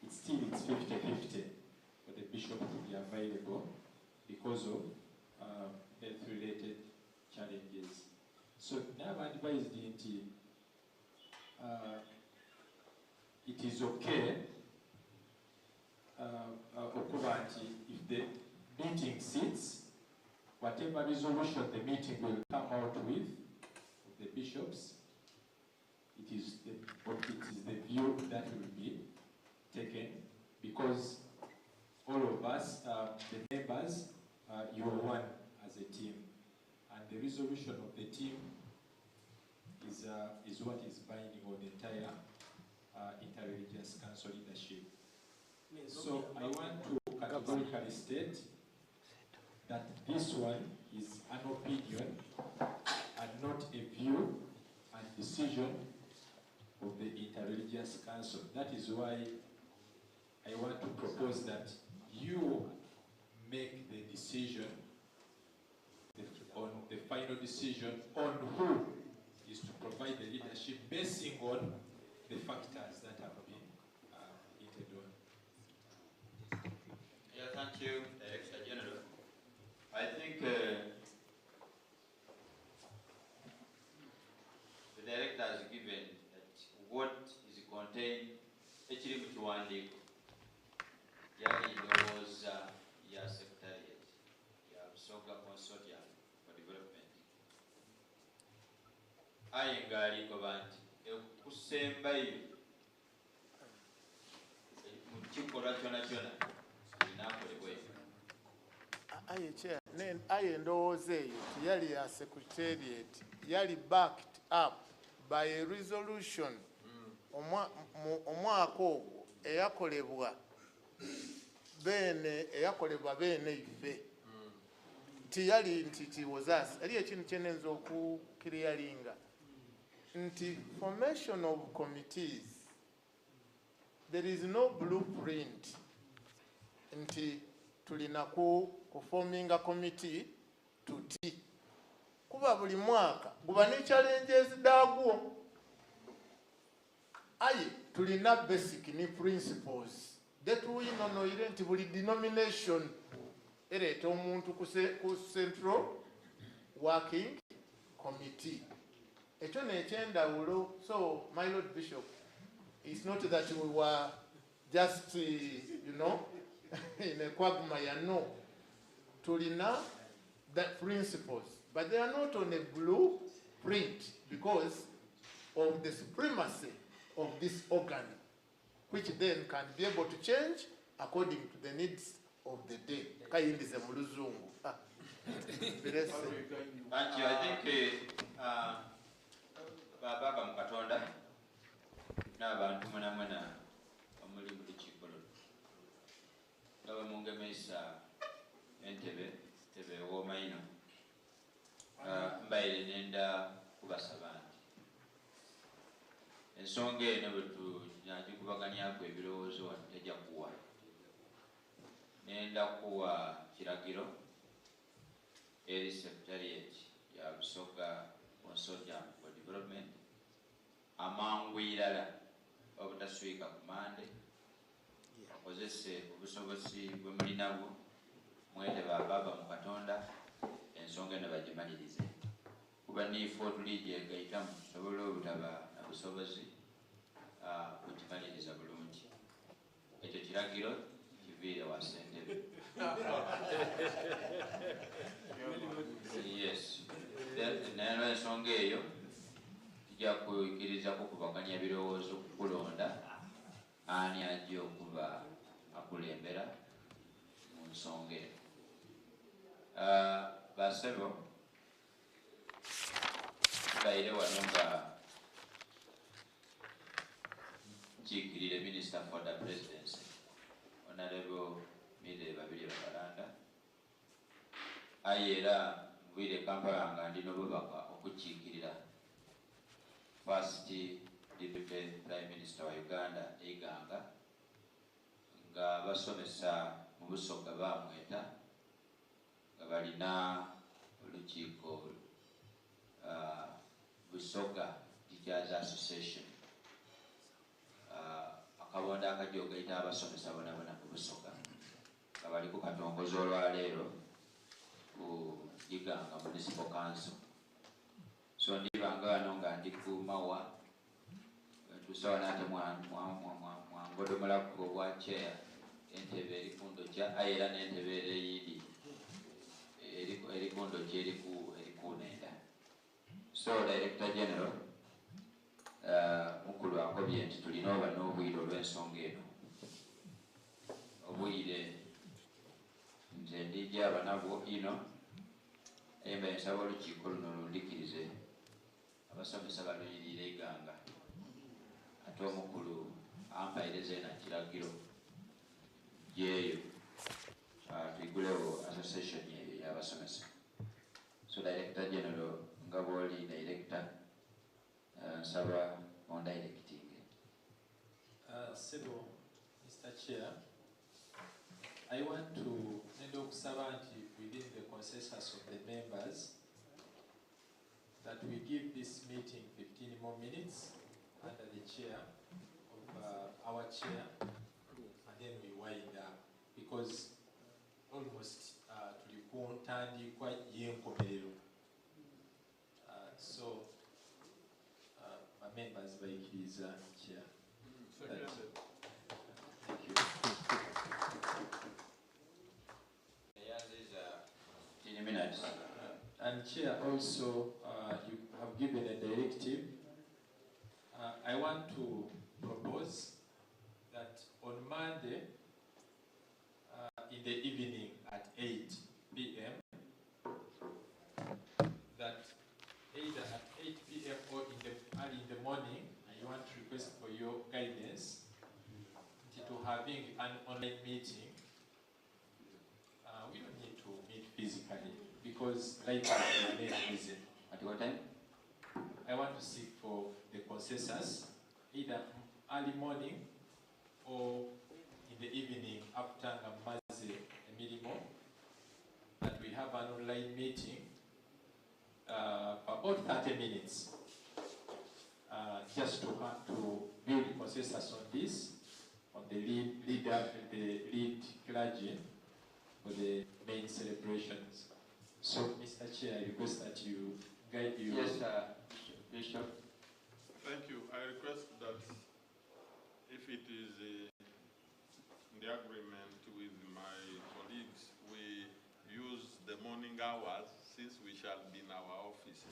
[SPEAKER 9] it's still 50-50 for the bishop to be available because of health-related challenges. So now I've advised nti it is okay okuba nti if the meeting sits, whatever resolution the meeting will come out with, the bishops, it is the view that will be taken, because all of us, the members, you are one as a team, and the resolution of the team is what is binding on the entire interreligious council leadership. So I want to categorically state that this one is an opinion and not a view and decision of the Interreligious Council. That is why I want to propose that you make the decision, on the final decision on who is to provide the leadership basing on the factors that have been hinted on.
[SPEAKER 3] Yeah, thank you, Director General. I think the director has given that what is contained ekiri mu kiwandiiko yali ndowooza ya secretariat ya Busoga Consortium for Development, aye ng'alikoba nti okusembayo mu kikolwa kyona kyona kirinakolebwa.
[SPEAKER 4] Aye chair, aye endowooza eyo teyali ya secretariat, yali backed up by a resolution omwaka ogwo eyakolebwa beene ife. Tiyali nti tiwozas eri ekintu kyenenza okukiriyalinga nti formation of committees, there is no blueprint nti tulina ku kuforminga committee tuti, kuba buli mwaka guba ne challenges daagwo. Aye tulina basic ni principles detuwinonoire nti buli denomination ereeta omuntu ku central working committee. Ekyo nekyendawulo. So my lord bishop, it's not that we were just in a quagmire. No, tulina the principles, but they are not on a blueprint because of the supremacy of this organ, which then can be able to change according to the needs of the day. Kayindize mu luzungu. Ah, birese.
[SPEAKER 3] Thank you. I think bababa mu Katonda n'abantu mwena mwena omuli mu lukiiko luno nga bwe mungemesa entebe tebe ewooma ino. Mbaire nenda kubasaba nti ensonga eno bwe tunagikubaganyaku ebirowoozo wano tejja kuwa. Nenda kuwa kiragiro eri secretariat ya Busoga Consortium for Development amangu irala obutaswika ku mande, bakozese obusobozi bwe mulinabwo, mwete bababa mu Katonda, ensonga eno bagimalirize, kuba niife otuligyegayitamu tusobole obutaba na busobozi bugimaliriza bulungi. Ekyo kiragiro kiviire wa ssentebe. Yes, naye lwensonga eyo tujja kukkiriza kukubaganya birowoozo kukulonda. Ani ajja okuba akulembera mu nsonga eno? Basebo, mbaire wano nga nkiikirire Minister for the Presidency, Honorable Milly Babirye Babalanda. Aye era nviire e Kampala nga ndi n'obubaka okukiikirira First Deputy Prime Minister wa Uganda e Iganga nga abasomesa mu Busoga baamweta nga balina olukiiko Busoga Teachers Association, akabondo akajja ogaita abasomesa bonabona mu Busoga nga bali ku katongoza olwaleero ku Iganga Municipal Council. So ndibanga wano nga ndi ku mawa ntuusa wano ate mwangodomolaku obwa chair, entebe eri kundokya, aye era n'entebe era eyindi eri kundokya eri kunenda. So Director General, mukulu akobye nti tulina oba n'obwire olw'ensonga eno. Obwire nze ndijja aba nabwo ino, aye mbaire nsaba olukiiko luno lundikirize. Abasomesa baluyiriire Iganga, ate omukulu ampaire zeena kiragiro gyeyo twigulewo association eyo ey'abasomesa. So Director General, nga bw'oli director, nsaba ondirecting.
[SPEAKER 9] Sebo, Mr. Chair, I want to nenda okusaba nti within the consensus of the members that we give this meeting 15 more minutes under the chair of our chair, and then we wind up, because almost tuli ku ntandikwa y'enkomerero. So my members bayikiriza, chair.
[SPEAKER 15] Seconded.
[SPEAKER 9] Thank you.
[SPEAKER 3] Eyanziza 15 minutes.
[SPEAKER 9] And Chair, also, you have given a directive. I want to propose that on Monday, in the evening at 8 p.m., that either at 8 p.m. or in the early in the morning, I want to request for your guidance to having an online meeting. We don't need to meet physically because life has remained busy.
[SPEAKER 3] At what time?
[SPEAKER 9] I want to seek for the consensus, either early morning or in the evening after nga mmaze emirimu, that we have an online meeting for about 30 minutes, just to build consensus on this, on the lead leader, the lead clergy for the main celebrations. So, Mr. Chair, I request that you guide you.
[SPEAKER 3] Yes, Bishop.
[SPEAKER 15] Thank you. I request that if it is in the agreement with my colleagues, we use the morning hours since we shall be in our offices,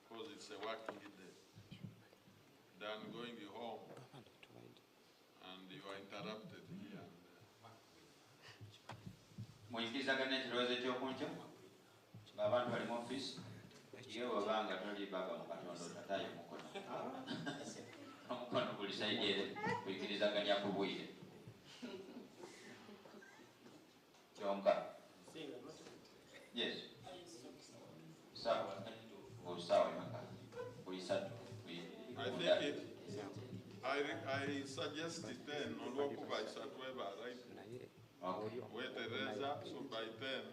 [SPEAKER 15] because it's a working day, than going home and you are interrupted here.
[SPEAKER 3] Muyikirizaganya ekirowoozo ekyokunkyo ng'abantu bali mu ofiisi? Ye bw'oba nga toli baba mu Katonda, otataayo omukono, omukono guli side ere. Kuyikirizaganya ku bwire kyonka. Yes, saawa saawa emeka? Kuisatu?
[SPEAKER 15] I think it, I suggest 10, olwokuba isatu eba, right?
[SPEAKER 3] Okay.
[SPEAKER 15] Wetereza, so by 10,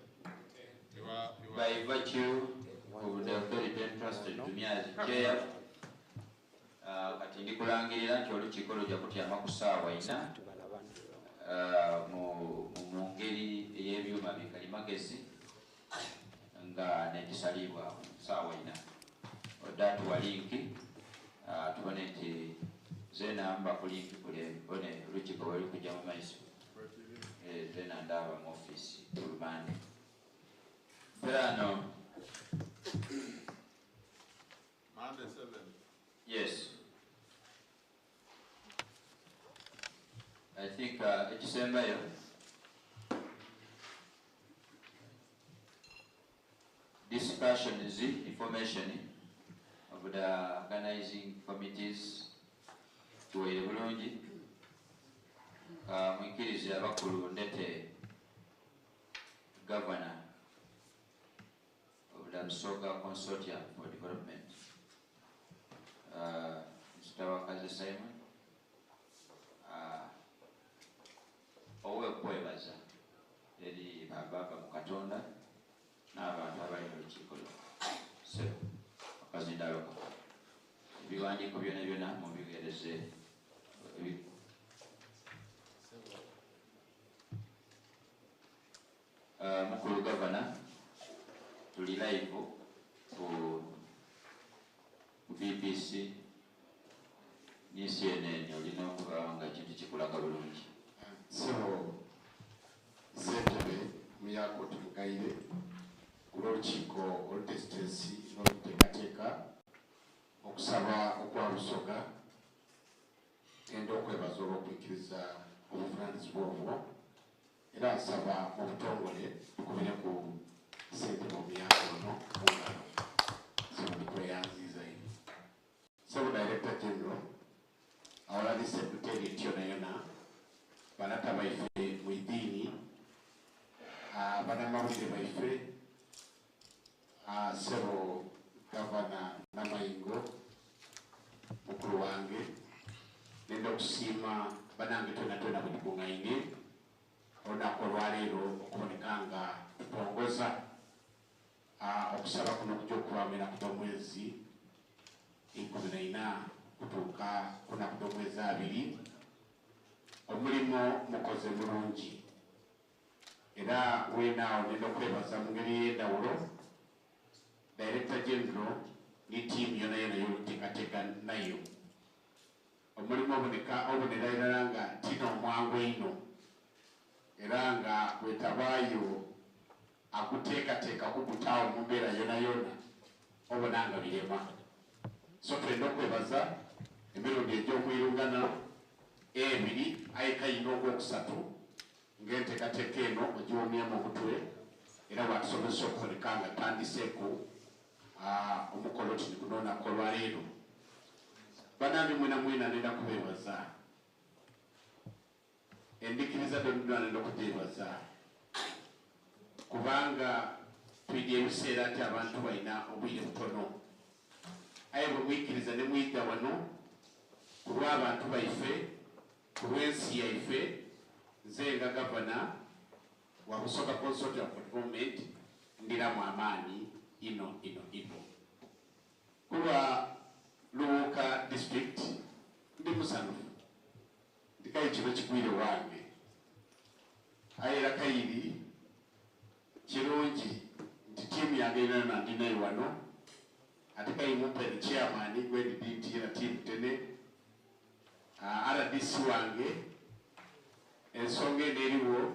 [SPEAKER 15] you are
[SPEAKER 3] By virtue of the authority entrusted to me as chair, kati ndikulangirira nti olukiiko lujja kutyama ku ssaawa 4 mu ngeri ey'ebyuma bikalimagezi nga nekisalibwawo ssaawa 4. Odde atuwa link, tubone nti zenamba ku link kule bone olukiiko bwe lukujja mu maiso. Zena ndaba mu ofiisi ku lumande Perano.
[SPEAKER 15] Monday 7.
[SPEAKER 3] Yes. I think uh, ekisembayo discussions, information of the organizing committees tuwaire bulungi. Mwikirize abakulu ndete governor of the Busoga Consortium for Development, Mr. Wakaze Simon, owekwebaza eri bababa mu Katonda n'abantu abali mu lukiiko luno. Ssebo, akazindaalo kako. Ebiwandiiko byona byona mubiweereze. Mukulu Gavana, tuli live ku BBC ni CNN, olina okuba nga ekintu kikulaga bulungi.
[SPEAKER 16] Ssebo Ssentebe Muyako Tumugaire, ku lw'olukiiko oluteesiteesi n'oluteekateeka okusaba okwa Busoga, ngenda okwebaza olw'okwikiriza obuvunaanyizibwa obwo era nsaba mu butongole tukubire ku Ssentebe Omuyaka ono mu ngalo. Ssebo ndikweyanziiza inho. Ssebo Director General, awalali Secretariat yona yona, balata baife mu iddiini, banamawulire baife, Ssebo Gavana Namayingo mukulu wange, nenda okusiima banange twena twena bwe tukungaine olunaku olwaleero okuboneka nga tutongoza okusaba kuno okujja okubaamu enaku dh'omwezi 14 kutuuka ku naku dh'omwezi 20. Omulimo mukoze mulungi era weena awo nenda okwebaza mu ngeri ey'endawulo Director General ni tiimu yonayona y'okuteekateeka nayo. Omulimu oboneka obonera irala nga ti n'omwangu einho era nga bwetabaayo aguteekateeka kugutaagho mu mbeera yonayona obona nga birema. So twenda okwebaza emirundi egy'omwirungano ebiri aye kayi n'ogwokusatu ng'enteekateeka eno ogiwomyemu omutwe era bwatusobozesa okuboneka nga tutandiseeku omukolo ti nikunonaku olwaleero. Banange mwena mwena nenda kubebaza. Endikiriza dhonadhona nenda okudhebaza kubanga twidhye ebiseera nti abantu balina obwire butono. Aye bwe mwikiriza ne mwidha wano ku lw'abantu baife, ku lw'ensi yaife, nze nga Gavana wa Busoga Consortium for Development ndhiramu amaani inho inho inho. Kulwa Luwuka District ndi musanhufu nti kale kino kigwire wange. Aye era kairi kirungi nti tiimu yange yonayona ndi nayo wano ate kayi mumpe ni chairman gwendidi nti yena tiimu tene. Rdc wange ensonga eno eriwo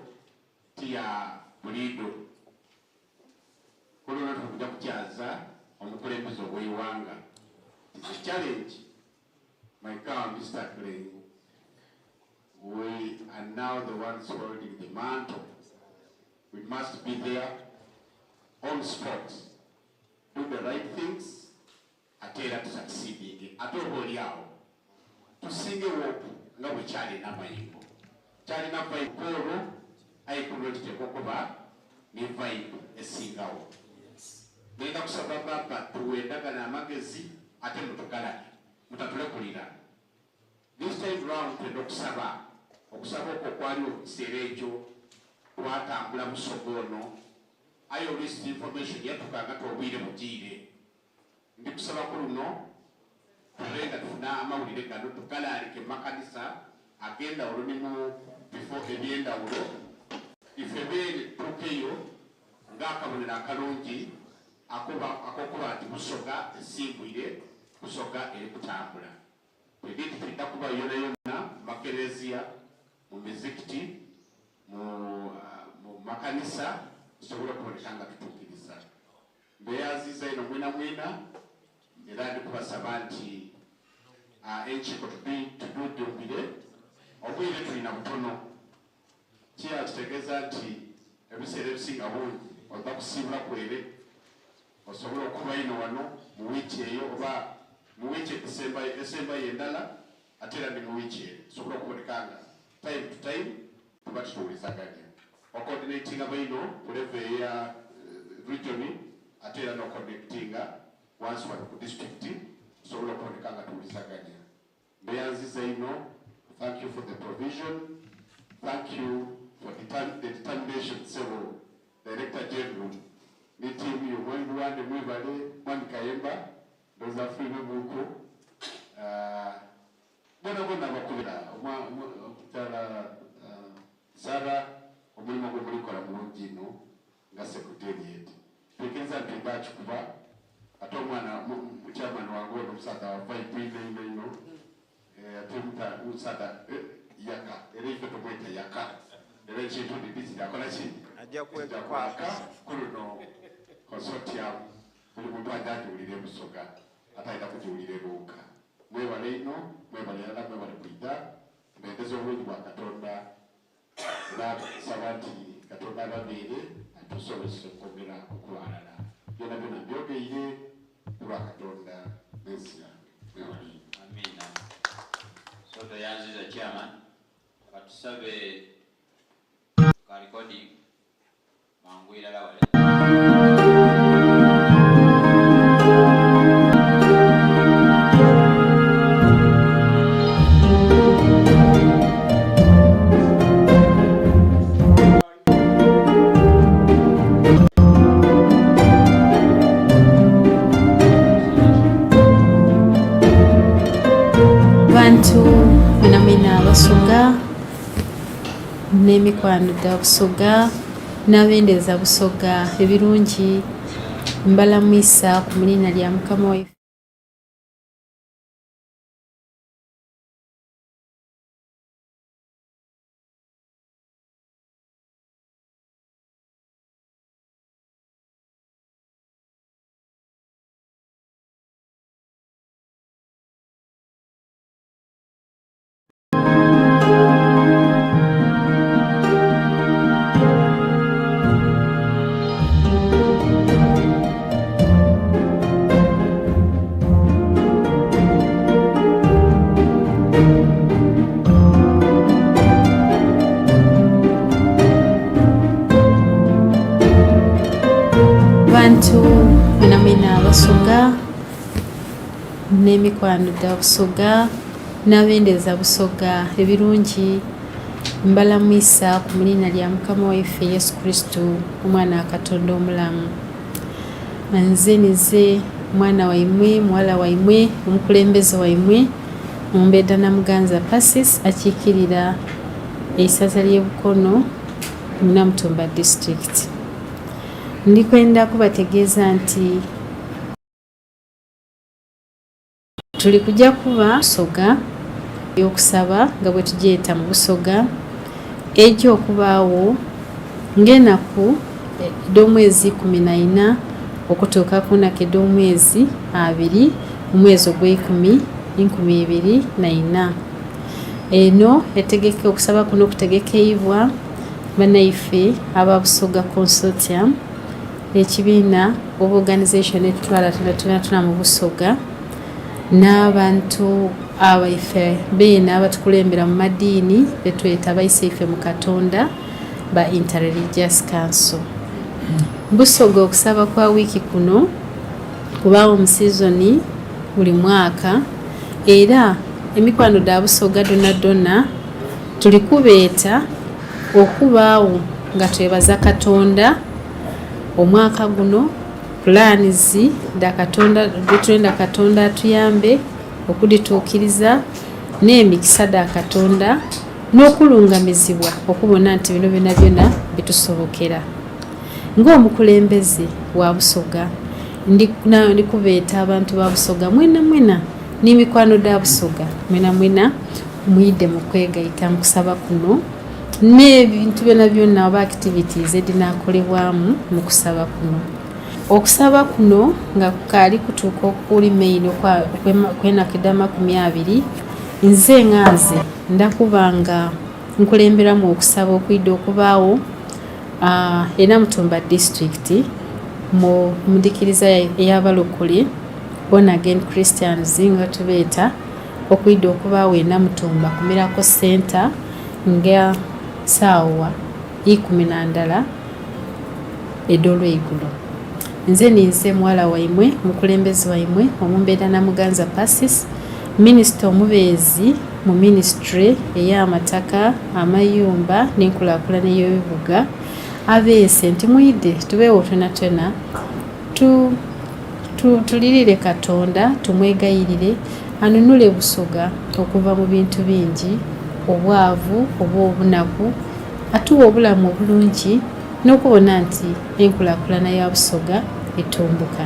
[SPEAKER 16] ti ya buliido. Kuluno tuli kuja kukyaza omukulembeze ow'eighanga. It is a challenge my cow is tackling. We are now the ones holding the mantle. We must be there on spot. Do the right things ate era tusucceeding ate oba oli awo tusingewo nga bwe kyali n'amayingo kyalina vibe olwo aye ku lwo kiteekwa okuba ne vibe esingawo. Nenda kusaba baba tuwe endagano amagezi ate mutugalage mutatulekulira. This time round twenda okusaba okusaba okwo okwaliwo mu kiseera ekyo twatambula Busoga ono aye oluisi information yatukanga ti obwire bugiire. Ndi kusaba ku luno tube nga tufuna amawulire gano tugalaalike mu makanisa ag'endawulo ni mu bifo eby'endawulo ife beene tutuukeyo ng'akabonero akalungi ak'okuba nti Busoga esimbwire, Busoga eri kutambula. Twidhi nti twidha kuba yonayona mu makereziya, mu mizikiti, mu makanisa tusobole okuboneka nga tutuukiriza. Mbeeyanziiza inho mwenamwena era ndi kubasaba nti enkiiko tudhumbire. Obwire tulina butono. Kiya kitegeeza nti ebiseera ebisinga bungi oba kusiibula kwere osobola okuba ino wano mu wiiki eyo oba mu wiiki esembayo endala, ate era ni mu wiiki eno osobola okuboneka nga time to time tuba tutuwulizaganya. Ocoordinatinga baino ku level eya region, ate era n'oconnectinga wansi wano ku district, tusobola okuboneka nga tuwulizaganya. Mbeyanziza ino, thank you for the provision, thank you for the determination. Sebo Director General ne team yo, Mwami Buwande mwebale, Mwami Kayemba ndowooza afuime muku, bona bona abakubira omukyala Sara, omulimu gwe mulikola mulungi ino nga secretariat. Twikiriza nti bakikuba ate omwana muchairman wange ono omusaadha wa vibe ino ino ino, ate omusaadha yaka, era ife tumweta yaka, era ekintu ndidi kirakola ki
[SPEAKER 10] ajja
[SPEAKER 16] kwaka ku luno consortium, buli muntu ajja agiwulira ebusoga ate alina kugiwulira eruuka. Mwebale ino, mwebale yala, mwebale kwidha. Mbendeza obulungi bwa Katonda era nsaba nti Katonda ababeere atusobozese okwongera okubalala. Byona byona mbyogeire kulwa Katonda n'ensi yange. Mwebale ino.
[SPEAKER 3] Amina. So toyanziza chairman, katusabe ka recording mangu irala wale.
[SPEAKER 17] Bantu mwena mwena Abasoga n'emikwano gya Busoga n'abendeza Busoga ebirungi, mbalamwisa ku muliina lya Mukama waife. Bantu mwena mwena Abasoga n'emikwano gya Busoga n'abendeza Busoga ebirungi, mbalamwisa ku muliina lya Mukama waife Yesu Kristo, omwana wa Katonda omulamu. Nze nize mwana waimwe, muwala waimwe, omukulembeze waimwe, Mumbedda Namuganza Persis, akiikirira eisaza ly'e Bukono mu Namutumba district. Ndikwenda kubategeeza nti tuli kujja kuba Busoga y'okusaba nga bwe tugyeta mu Busoga ejja okubaawo ng'enaku edh'omwezi 14 okutuuka ku naku edh'omwezi 20 mu mwezi ogweikumi 2004. Eno etegeke okusaba kuno kutegekeibwa banaife aba Busoga Consortium, ekibiina oba organization etutwala tunatuna mu Busoga, n'abantu abaife beene abatukulembera mu madiini betweta baiseife mu Katonda ba Interreligious Council. Busoga okusaba kwa wiiki kuno kubaawo mu sizoni buli mwaka, era emikwano dha Busoga donadona tuli kubeeta okubaawo nga twebaza Katonda omwaka guno, pulaanizi dha Katonda dhetwenda Katonda atuyambe okudhituukiriza, n'emikisa dha Katonda n'okulungamizibwa okubona nti bino byona byona bitusobokera. Ng'omukulembeze wa Busoga ndi kubeeta abantu ba Busoga mwena mwena n'emikwano dha Busoga mwena mwena mwidhe mu kwegaita mu kusaba kuno n'ebintu byona byona oba activities edhinakolebwamu mu kusaba kuno. Okusaba kuno nga kukaali kutuuka okuli main okwenaku edh'amakumi abiri. Nze nga nze ndakuba nga nkulemberamu okusaba okwidha okubaawo e Namutumba disitulikiti mu ndhikiriza ey'abalokole, Born Again Christians nga tubeeta, okwidha okubaawo e Namutumba ku Miracle Centre nga saawa 11 edh'olweigulo. Nze ninze muwala waimwe, omukulembeze waimwe, Omumbejja Namuganza Persis, Minisita omubeezi mu minisitule ey'amataka, amayumba n'enkulaakulana ey'ebibuga abeese nti mwidhe tubeegho twenatwena tu, tu, tulirire Katonda tumwegayirire anunule Busoga okuva mu bintu bingi, obwavu oba obunaku, atuwe obulamu obulungi n'okubona nti enkulaakulana ya Busoga etumbuka.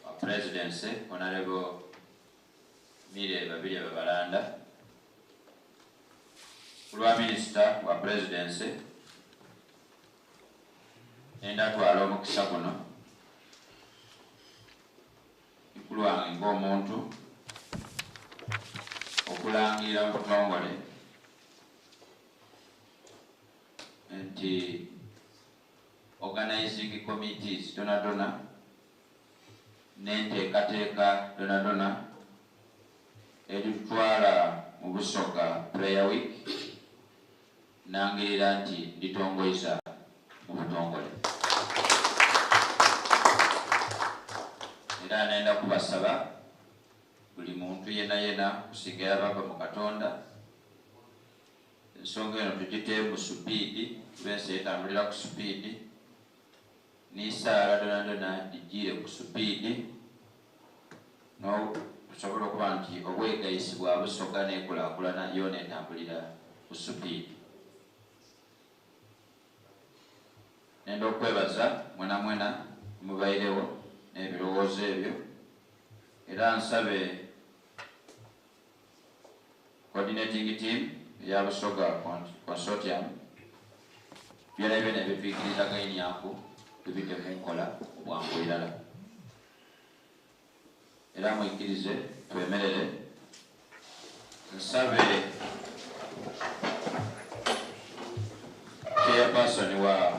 [SPEAKER 3] Wa Presidency Honorable Milly Babirye Babalanda, ku lwa Minisita wa Presidency nenda twala omukisa guno ni ku lwange ng'omuntu okulangirira mu butongole nti organizing committees donadona n'enteekateeka donadona edhitutwala mu Busoga Prayer Week nangirira nti nditongoiza mu butongole. Era nenda kubasaba buli muntu yenayena okusingira abava mu Katonda, ensonga eno tugiteemu supiidi kuba ensi etambulira ku supiidi, ni saala dhonadhona dhijiire ku supiidi, n'okusobola okuba nti obwegaisi bwa Busoga n'enkulakulana yoona etambulira ku supiidi. Nenda okwebaza mwenamwena omubairegho n'ebirowoozo ebyo era nsabe Coordinating Team eya Busoga Consortium byonabyona byetwikirizagainiaku tubite munkola mubwangu irala. Era mwikirize twemerere nsabe Chairperson wa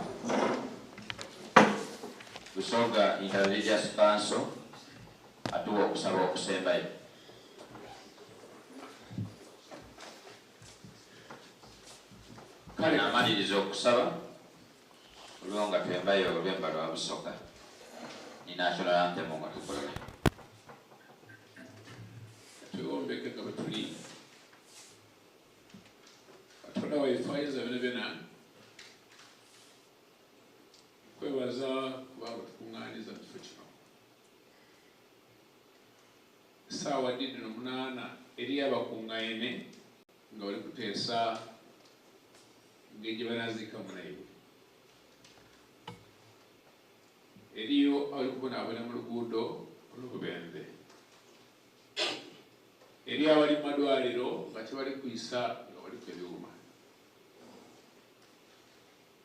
[SPEAKER 3] Busoga Interreligious Council atuwe okusaba okusembayo. Kale namaliriza okusaba olwo nga twembayo olwemba lwa Busoga ni National Anthem nga tukolole.
[SPEAKER 11] Twewombeke nga bwe tuli. Katonda waife ayinza byonabyona, nkwebaza kubanga otukunganiza mu kifo kino. Esaawa dhidhino munaana eriyo abakungaine nga bali kuteesa engeri gye banaaziika munaibwe. Eriyo abali kubonaabona mu luguudo olw'obubenje. Eriyo abali mu madwaliro nga tibali kwisa nga baliku ebiwuma.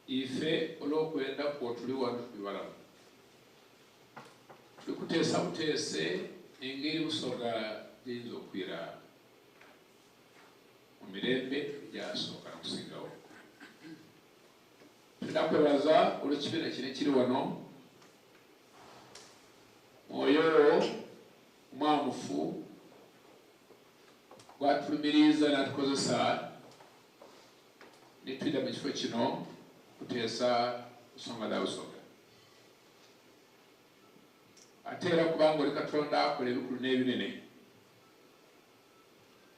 [SPEAKER 11] Ife olw'okwenda kwo tuli wano tuli balamu. Tuli kuteesa buteese engeri Busoga gy'eyinza okwira mu mirembe egyasooka n'okusingawo. Twenda kwebaza olw'ekibiina kino ekiri wano, Mwoyo wo omwamufu gwatulumiriiza n'atukozesa ni twidha mu kifo kino kuteesa nsonga dha Busoga. Ate era kubanga oli Katonda akola ebikulu n'ebinene,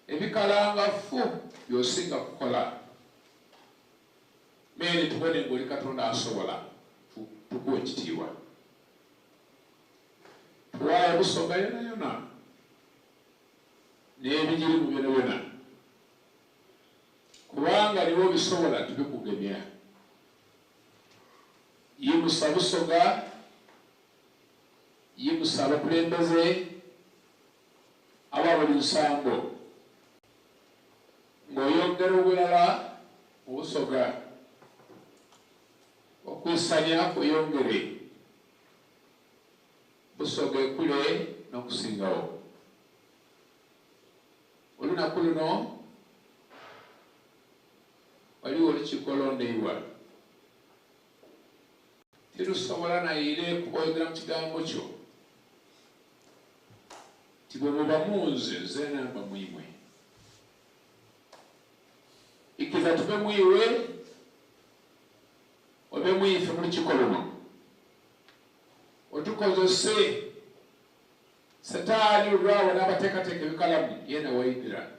[SPEAKER 11] ebikalangafu by'osinga kukola. Meeni tubone ng'oli Katonda asobola, tukuwe ekitiibwa. Tuwaayo. Busoga yonayona n'ebigirimu byonabyona, kubanga niwe obisobola tubikugemya. Yimusa Busoga, yimusa abakulembeze aba buli nsambo ng'oyongera obulala mu Busoga, okwisanya kweyongere, Busoga ekule n'okusingawo. Olunaku luno waliwo olukiiko olondeibwa, tirusobola naire kuboyogera mu kigambo kyo nti bwe muba mu nze, zeena mba mu imwe. Ikiriza tube mu iwe, obe mu ife mu lukiiko luno, otukozese. Setaani olwabona abateekateeka ebikalamu, yeena waidhira.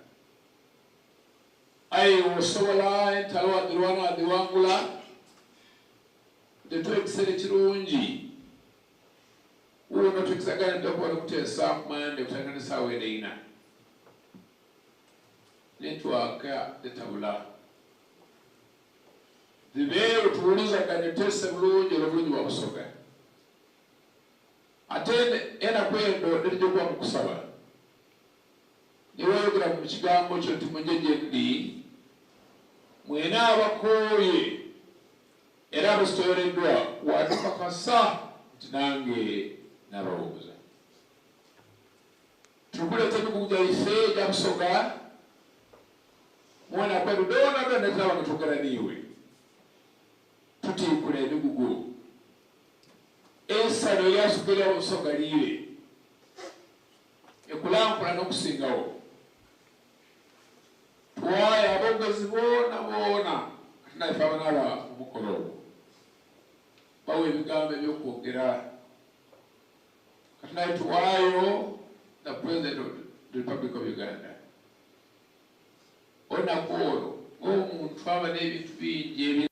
[SPEAKER 11] Aye iwe osobola entalo wadhirwana wadhiwangula, Tuwe ekiseera ekirungi. Wuuno twikizagane tuja kuba n'okuteesa ku Mande okutandika n'esaawa eno eina. Network dhetabula. Dhibeewo tuwulizagane tuteese bulungi olw'obulungi bwa Busoga. Ate enaku endo n'edhija okuba mu kusaba. Ni wayogera mu kigambo kyo nti muje gye ndi mwena abakooye era abazitoowereddwa, watukakasa nti nange naabawumuza. Tukuleeta emigugu gyaife egya Busoga mu enaku edho dhoonadhoona dhe tunaaba nga twogera n'iwe. Tutiikula emigugu. Eisanhu eryasuka eri Ababusoga liire ekulankulana okusingawo. Tuwaayo aboogezi boona boona ate naife abanaaba mu mukolo ogwo bawa ebigambo eby'okwogera. Kati naye tuwaayo the President of the Republic of Uganda. Olunaku olwo ng'omuntu aba n'ebintu bingi ebi.